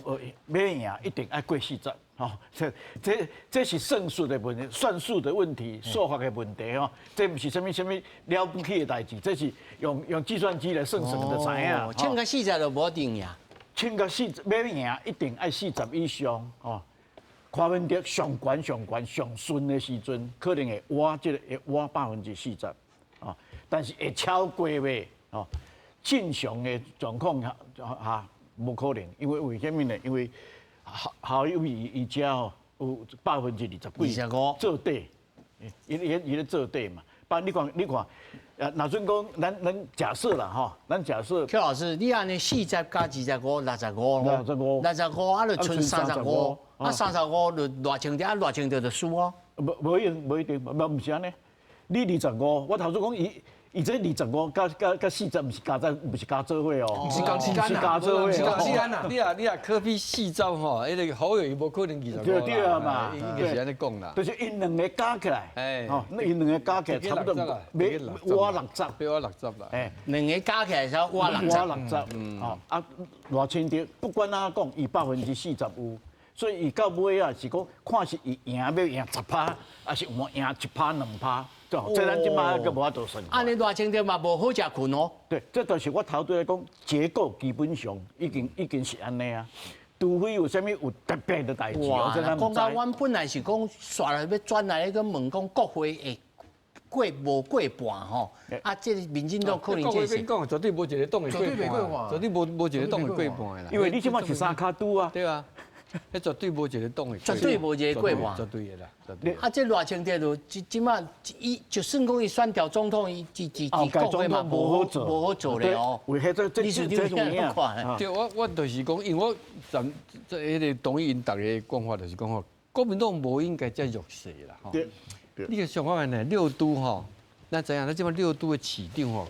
無欲贏一定愛過四十，吼！這這這是算術的問題，算術的問題，數學的問題吼。這毋是啥物啥物了不起的代誌，這是用用計算機來算算就知影。衝到四十就無一定贏，衝到四十欲贏一定愛四十以上，吼。柯文哲上懸上懸上順的時陣，可能會倚這個會倚40%，哦，但是會超過袂？哦。正常的狀況下下無可能，因為為啥物呢？因為侯侯友宜伊遮吼有20%幾做底，伊伊伊咧做底嘛。不你看你看，啊，若準講咱咱假設啦吼，咱假設。邱老師，你按呢四十加25，65咯。65。65啊，就賰35，啊35就賴清德，啊賴清德就輸哦。無無一定，無一定，無毋是按呢。你25，我頭拄講伊。伊這25佮佮佮40，毋是加在，毋是加做伙哦，毋是共時間啊，加做伙，毋是共時間啊。你若你若柯 P 四十吼，彼个侯友宜無可能25 對對啊嘛，應該是按呢講啦。就是𪜶兩个加起來，吼，𪜶兩个加起來差不多欲倚六十，欲倚六十啦。欸，兩个加起來才倚六十。倚六十，吼啊，賴清德不管按怎講，伊40%有，所以伊到尾啊是講看是伊贏欲贏10%，抑是贏1%2%。這咱這擺閣無法度算。按呢賴清德嘛無好食睏哦。對，這就是我頭拄咧講，結構基本上已經已經是按呢啊。除非有啥物有特別的代誌。哇！講到阮本來是講煞來欲轉來咧個問講國會會過無過半吼？啊，這個民進黨可能這是。國會講絕對無一個黨會過半，絕對無無一個黨會過半的啦。因為你這擺是三跤拄啊。對啊。彼絕對無一個黨會，絕對無一個過半，絕對的啦。啊，這賴清德就這這擺伊就算講伊選調總統，伊伊伊伊國會嘛無好做，無好做咧哦。為彼這這這這有影。對，我我就是講，因為我站這彼个同意𪜶逐个講法，就是講吼，國民黨無應該遮弱勢啦。對。你個想看覓呢？六都吼，咱知影，咱這擺六都的市長吼，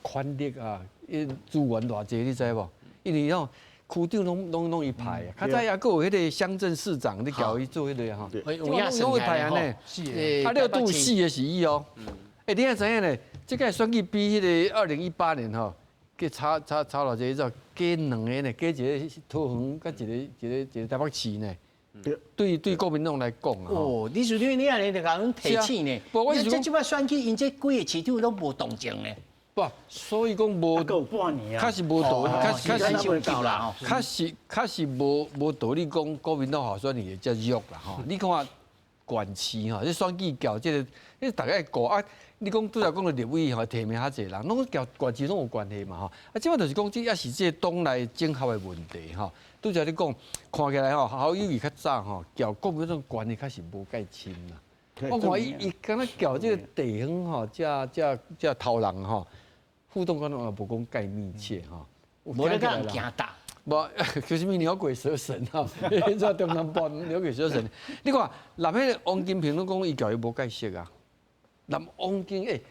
權力啊，伊資源偌濟，你知無？因為吼。區長攏攏攏伊派啊，較早抑閣有彼个鄉鎮市長，你交伊做彼个吼，攏伊派按呢。啊，六都四个是伊哦。欸，你也知影咧？這屆選舉比彼个2018年吼，計差差差偌濟，就加兩个呢，加一个桃園，佮一个一個一個台北市呢。對對，國民黨來講啊。哦，你說你你按呢就共阮提醒呢？你這這擺選舉，𪜶這幾个市長攏無動靜呢。無，所以講無，確實無道理，確實確實確實確實無無道理講國民黨候選人會遮弱啦吼。你看縣市吼，這選舉交這個，你逐家會顧啊。你講拄才講著立委吼，提名較濟人，攏交縣市攏有關係嘛吼。啊，這擺就是講，這抑是這個黨內整合的問題吼。拄才你講，看起來吼，侯友宜較早吼，交國民黨關係確實無蓋深啦。我看伊伊敢若交這個地方吼，遮遮遮頭人吼。互動可能也無講蓋密切吼，無咧共人驚打，無，就是物鳥鬼蛇神吼，你知中南部鳥鬼蛇神。你看，連彼个王金平攏講伊共伊無蓋熟啊，連王金欸，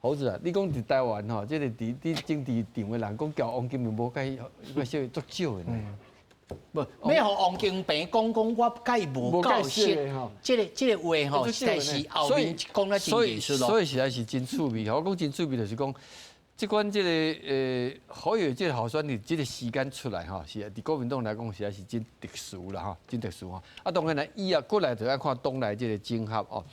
猴子啊，你講佇台灣吼，這个佇佇政治場的人講共王金平無蓋蓋熟，足少的呢。無，欲予王金平講講，我佮伊無夠熟，這個話吼，實在是後面講得真藝術咯。所以實在是真趣味。我講真趣味就是講，這款這個侯友宜這個候選人，這個時間出來吼，是佇國民黨來講，實在是真特殊啦吼，真特殊吼。啊，當然啦，以後過來就愛看黨內這個整合哦。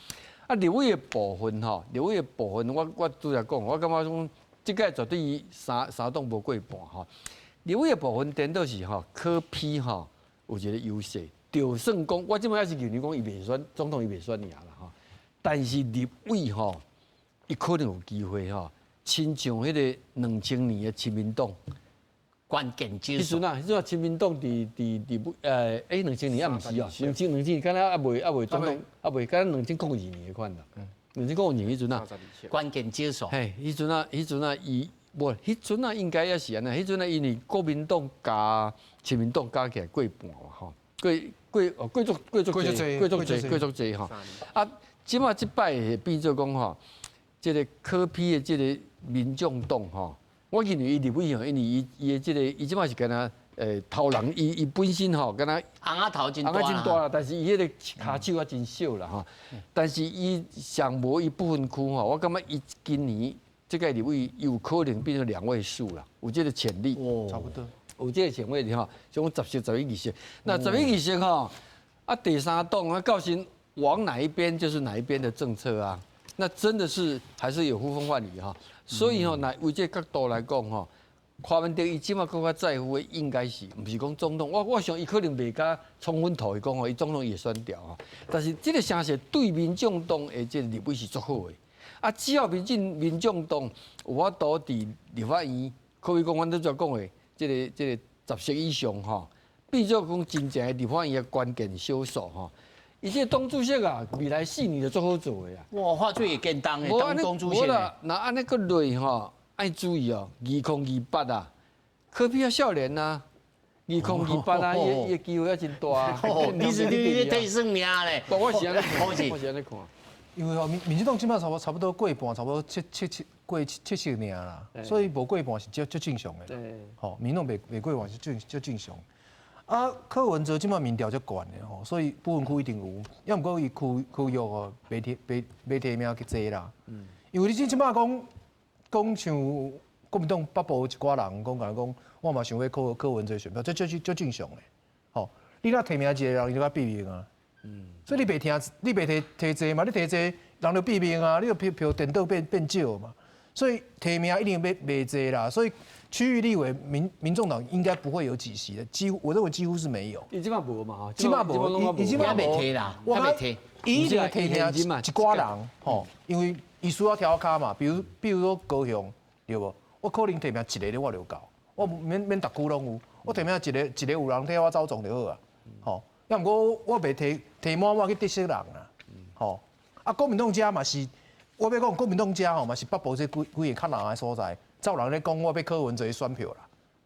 啊，立委的部分吼，立委的部分，我拄才講，我感覺講，這屆絕對三黨無過半吼。立委的部分顛倒是吼，柯 P 吼有一個優勢，就算講我這擺猶是認為講伊袂選總統，伊袂選贏啦吼。但是立委吼，伊可能有機會吼，親像彼個2000年的親民黨關鍵之彼陣啊，彼陣啊，親民黨佇2000年猶毋是哦，兩千敢若猶未總統，猶未敢若2002年彼款啦。2002彼陣啊，關鍵之數。嘿，彼陣啊，伊。無，彼陣啊應該也是按呢。彼陣啊，因為國民黨加親民黨加起來過半嘛，吼，過過哦過足過足濟，過足濟，過足濟吼。啊，這擺這擺會變做講吼，這個柯 P 的這個民眾黨吼，我認為伊立委吼，因為伊的這個伊這擺是敢若頭人，伊本身吼敢若紅仔頭真大，紅仔真大啦，但是伊彼個跤手也真小啦吼。但是伊上無伊不分區吼，我感覺伊今年。這個立委有可能變成兩位數啦，有這個潛力。哦，差不多。有這個潛力吼，像10席、11、2席。那11、2席吼，啊，第三黨啊，到時往哪一邊就是哪一邊的政策啊。那真的是還是有呼風喚雨哈。所以吼，那為這個角度來講吼，柯文哲伊這馬閣較在乎的應該是，毋是講總統。我想伊可能袂共衝昏頭，伊講吼，伊總統伊會選掉吼。但是這個聲勢對民眾黨的這個立委是足好的。啊，只要民眾黨有法度佇立法院，可以講阮拄才講的，這個10席以上吼，變做講真正的立法院的關鍵少數吼。伊這個黨主席啊，未來4年就足好做的啊。哇，話最會簡單的當黨主席。無啦，若按呢閣落吼，愛注意哦，2028啊，柯 P 猶少年啊，2028啊，伊的機會猶真大啊。你咧替算命咧？我是按呢，我是按呢看。因為吼民進黨這擺差不多過半，差不多七七七過70爾啦，所以無過半是足足正常的。吼，民進黨袂過半是足正常。啊，柯文哲這擺民調足懸的吼，所以不分區一定有，猶毋過伊區域哦，袂提名去濟啦。因為你這擺講講像國民黨北部一寡人講，共講，我嘛想欲柯文哲選票，這足正常的。吼，你若提名一個人，伊就較避免啊。所以你袂聽，你袂提提濟嘛？你提濟，人就避免啊！你就票顛倒變少嘛。所以提名一定袂濟啦。所以區域立委民眾黨應該不會有幾席的，幾乎我認為幾乎是沒有。伊這擺無嘛？這擺無，伊這擺袂提啦，我袂提。伊一定提名一寡人，吼，因為伊需要調跤嘛。比如說高雄，對無？我可能提名一個咧，我就夠，我免逐區攏有，我提名一個一個有人替我走總就好啊，吼。抑毋過我袂提提滿滿去得失人啦，吼！啊，國民黨遮嘛是，我欲講國民黨遮吼嘛是北部這幾個較難的所在，才有人咧講我欲柯文哲選票啦，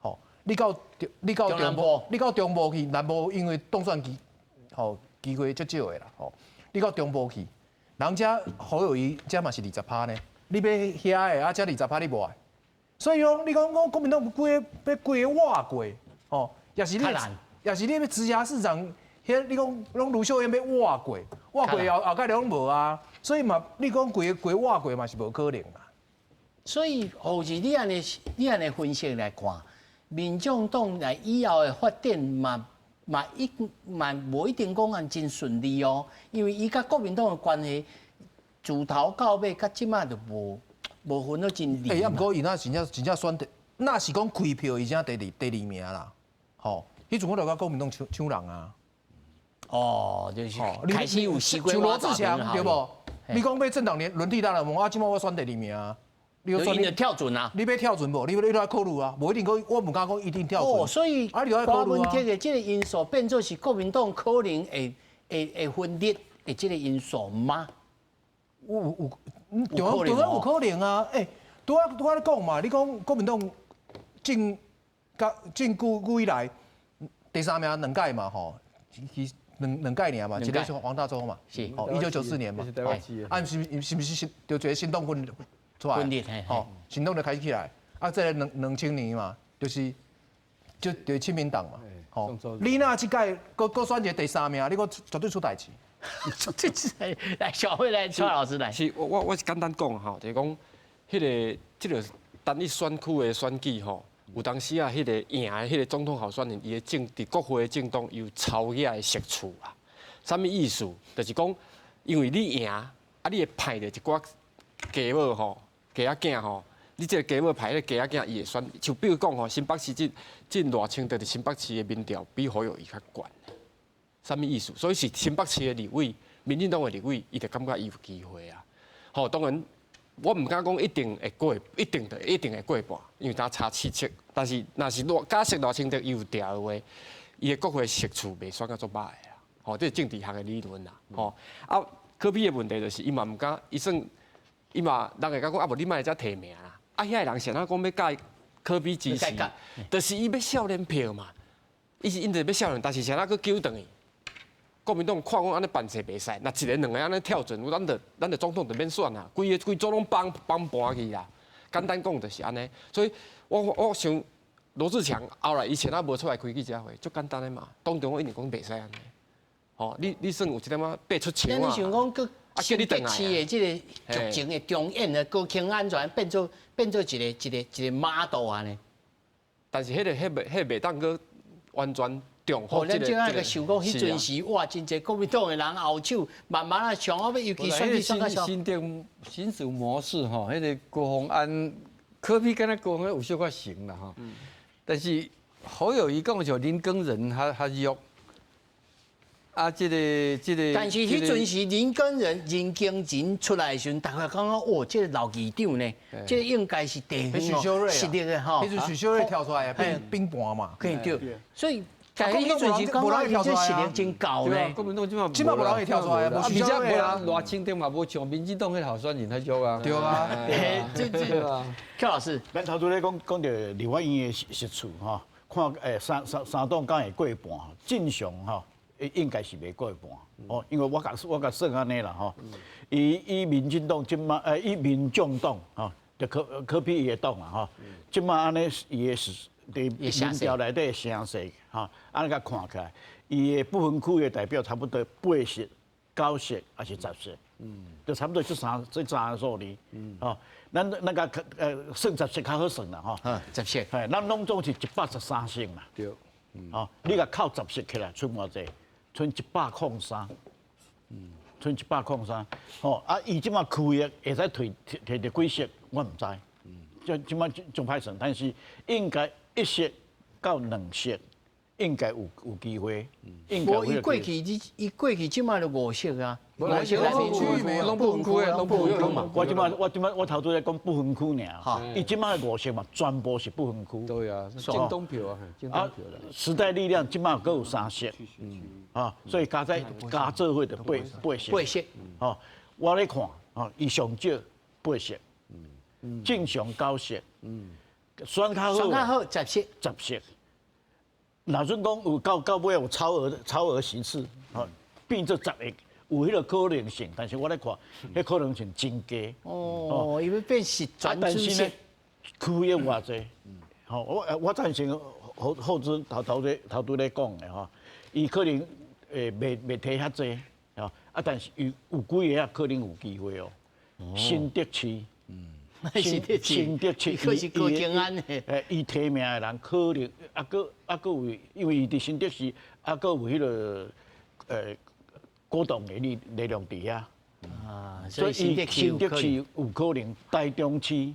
吼！你到中部，你到中部去，南部因為當選機吼機會足少的啦，吼！你到中部去，人遮侯友宜遮嘛是20%呢，你欲遐的啊，遮20%你無愛，所以講你講講國民黨規個欲規個倚過，吼，也是你，也是你欲直轄市長。彼你講攏盧秀燕欲倚過，倚過後蓋攏無啊，所以嘛，你講規個規倚過嘛是無可能啦。所以，何時你按呢分析來看，民眾黨來以後的發展嘛嘛無一定講按真順利哦，因為伊佮國民黨的關係，自頭到尾，到這擺就無分得真利。欸，啊，毋過伊若真正真正選，若是講開票，伊才第二名啦，吼，彼陣我就佮國民黨搶人啊。哦，就是開始有像羅智強對無？你講欲政黨輪替當然無啊，這擺我選第二名啊。你就跳船啊？你欲跳船無？你愛考慮啊？無一定講，我毋敢講一定跳船。哦，所以柯文哲的這個因素變做是國民黨可能會分裂的這個因素嗎？有，對啊，有可能啊！欸，拄仔咧講嘛，你講國民黨進久以來第三名兩屆嘛，吼，其兩屆爾嘛，一個是黃大洲嘛，是，哦，1994年嘛，啊，是毋是就一個新黨分出來，吼，新黨就開始起來，啊，這個2000年嘛，就是親民黨嘛，吼，你若這屆閣閣選一個第三名，你閣絕對出代誌。這這來小慧來，蔡老師來。是，我是簡單講吼，就是講，彼个這个單一選區的選舉吼，有當時啊，彼个贏的彼个總統候選人，伊的政佇國會的政黨有超額的席次啦。啥物意思？就是講，因為你贏，啊，你會派著一寡家母吼、家仔囝吼，你這個家母派彼个家仔囝，伊會選。像比如講吼，新北市這賴清德佇新北市的民調比侯友宜較懸。啥物意思？所以是新北市的立委，民進黨的立委，伊就感覺伊有機會啊。吼，當然我毋敢講一定會過，一定會過半，因為才差7席。但是若是賴假設賴清德伊有調的話，伊的國會席次袂選甲足歹的啦。吼，這是政治學的理論啦。吼，啊，柯 P 的問題就是伊嘛毋敢，伊算伊嘛人會講啊，無你莫來遮提名啦。啊，遐个人是按怎講欲佮柯 P 支持，就是伊欲少年票嘛。伊是𪜶就欲少年，但是啥物閣揪轉去？國民黨看講按呢辦勢袂使，若一个兩个按呢跳轉，咱就總統就免選啦，規个規組攏崩崩盤去啦。簡單講就是按呢，所以我想羅智強後來伊前仔無出來開記者會，足簡單的嘛。黨中央一定講袂使按呢。吼，你算有一點仔爬出牆啊。你想講閣新北市的這个劇情的重演的高虹安全變做一個 model 按呢？但是彼个袂當閣完全。哦，咱這個想講，彼陣時哇，真濟國民黨的人後手慢慢啊上後尾，尤其選舉選較新竹新竹模式吼，彼个高虹安柯 P 敢若高虹安有小可成啦吼，但是侯友宜講像林耕仁較弱，啊，這个，但是彼陣時林耕仁出來的時陣，大家感覺哦，這个老議長呢，這个應該是地方實力的吼。彼陣許修睿跳出來變冰盤嘛，對對，所以。國民黨陣時無人會跳出來啊，實力真夠呢。國民黨這馬這馬無人會跳出來啊，無許修睿啊，賴清德嘛無像民進黨彼候選人較弱啊。對啊，這柯老師，咱頭拄咧講講著立法院的席次吼，看三黨敢會過半，正常吼，應該是袂過半哦，因為我共算按呢啦吼，以民進黨這馬以民眾黨吼，就柯 P 伊的黨啦吼，這馬按呢伊的是。佇民調內底聲勢，吼，按呢共看起來，伊的不分區的代表差不多八席、九席，抑是十席，就差不多這三个數字，吼，咱共算十席較好算啦，吼，十席，嘿，咱攏總是113席嘛，對，吼，你共扣十席起來，賰偌濟？賰103，賰103，吼，啊，伊這馬區域會使提著幾席，我毋知，這馬真歹算，但是應該。一席到兩席，應該有機會。無伊過去，伊過去這馬就五席啊，五席內面攏不分區的，攏不分區嘛。我這馬我頭拄咧講不分區爾，伊這馬五席嘛，全部是不分區。對啊，政黨票啊，政黨票啦。時代力量這馬閣有三席，啊，所以加做伙就八席。八席。吼，我咧看，吼，伊上少八席，正常九席。選較好，選較好十席，十席。若準講有到尾有超額席次，吼變做十个，有彼个可能性。但是我咧看，彼可能性真低。哦，伊欲變實權但是呢，區域偌濟，吼，我贊成後之頭拄咧講的吼，伊可能會袂提遐濟，吼，啊，但是有幾个可能有機會哦，新竹市。新竹市，伊是高虹安的。伊提名的人可能啊，閣有，因為伊佇新竹市，啊，閣有彼个鼓動的力量佇遐。啊，所以新竹市有可能，台中市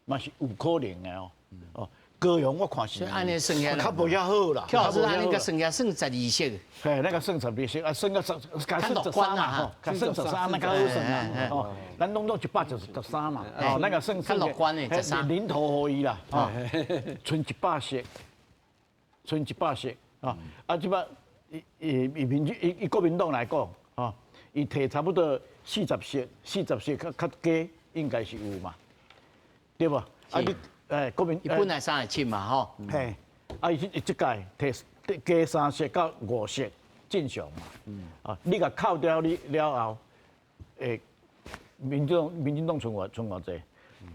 嘛是有可能的哦。哦，高雄我看是，按呢算起來，較無遐好啦。柯老師按呢共算起來算十二席。嘿，咱共算十二席，啊，算個十，共算十三啦，吼，共算十三，那較好算啦。哦，咱攏總113嘛，哦，咱共算較樂觀的十三，零頭予伊啦，哦，賰100席，賰100席，啊，啊，這擺以以民以國民黨來講，吼，伊提差不多四十席，四十席較低，應該是有嘛，對無？啊，你。國民伊本來37嘛，吼。嘿，啊，伊這屆提加三席到五席正常嘛。啊，你共扣掉你了後，民進黨賰偌濟？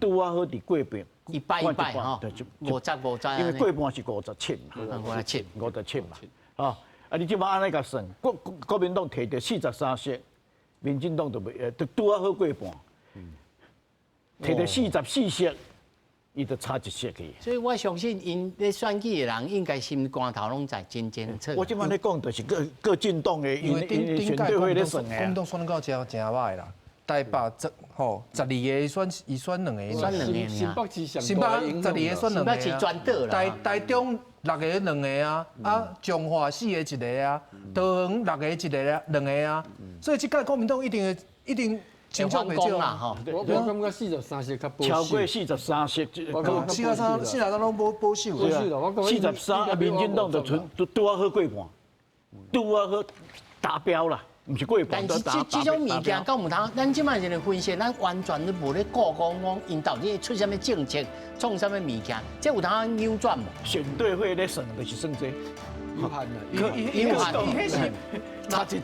拄仔好佇過半。一半一半吼，50 50。因為過半是57嘛，57，57嘛，吼，啊你這擺按呢共算，國民黨提著43席，民進黨就袂，就拄仔好過半，提著44席，伊就差一席去。所以我相信𪜶咧選舉的人應該心肝頭攏在真清楚。我這擺咧講就是各各政黨的，因為頂頂屆國民黨國民黨選到真真歹啦。台北十吼12個選伊選兩個，選兩個。新北市新北12個選兩個。新北市全倒啦。台中六個兩個啊，啊彰化四個一個啊，桃園六個一個啊，兩個啊，所以這屆國民黨一定會一定成績袂少啦吼。我感覺43席較保守。超過43席，43 43攏保守。保守啦，我講43，民進黨就剩拄拄仔好過半，拄仔好達標啦。毋是過半，但是這種物件，敢有通？咱這擺一個分析，咱完全都無咧顧講講，𪜶到底出啥物政策，創啥物物件，這有通扭轉無？選對會咧算，就是算這有限啦，有限。差一一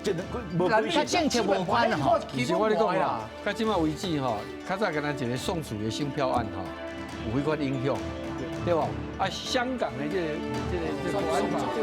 無幾，政策無關吼。其實我咧講啦，到這擺為止吼，較早敢若一個宋楚瑜的選票案吼，有彼款影響，對無？啊，香港的這個國安法。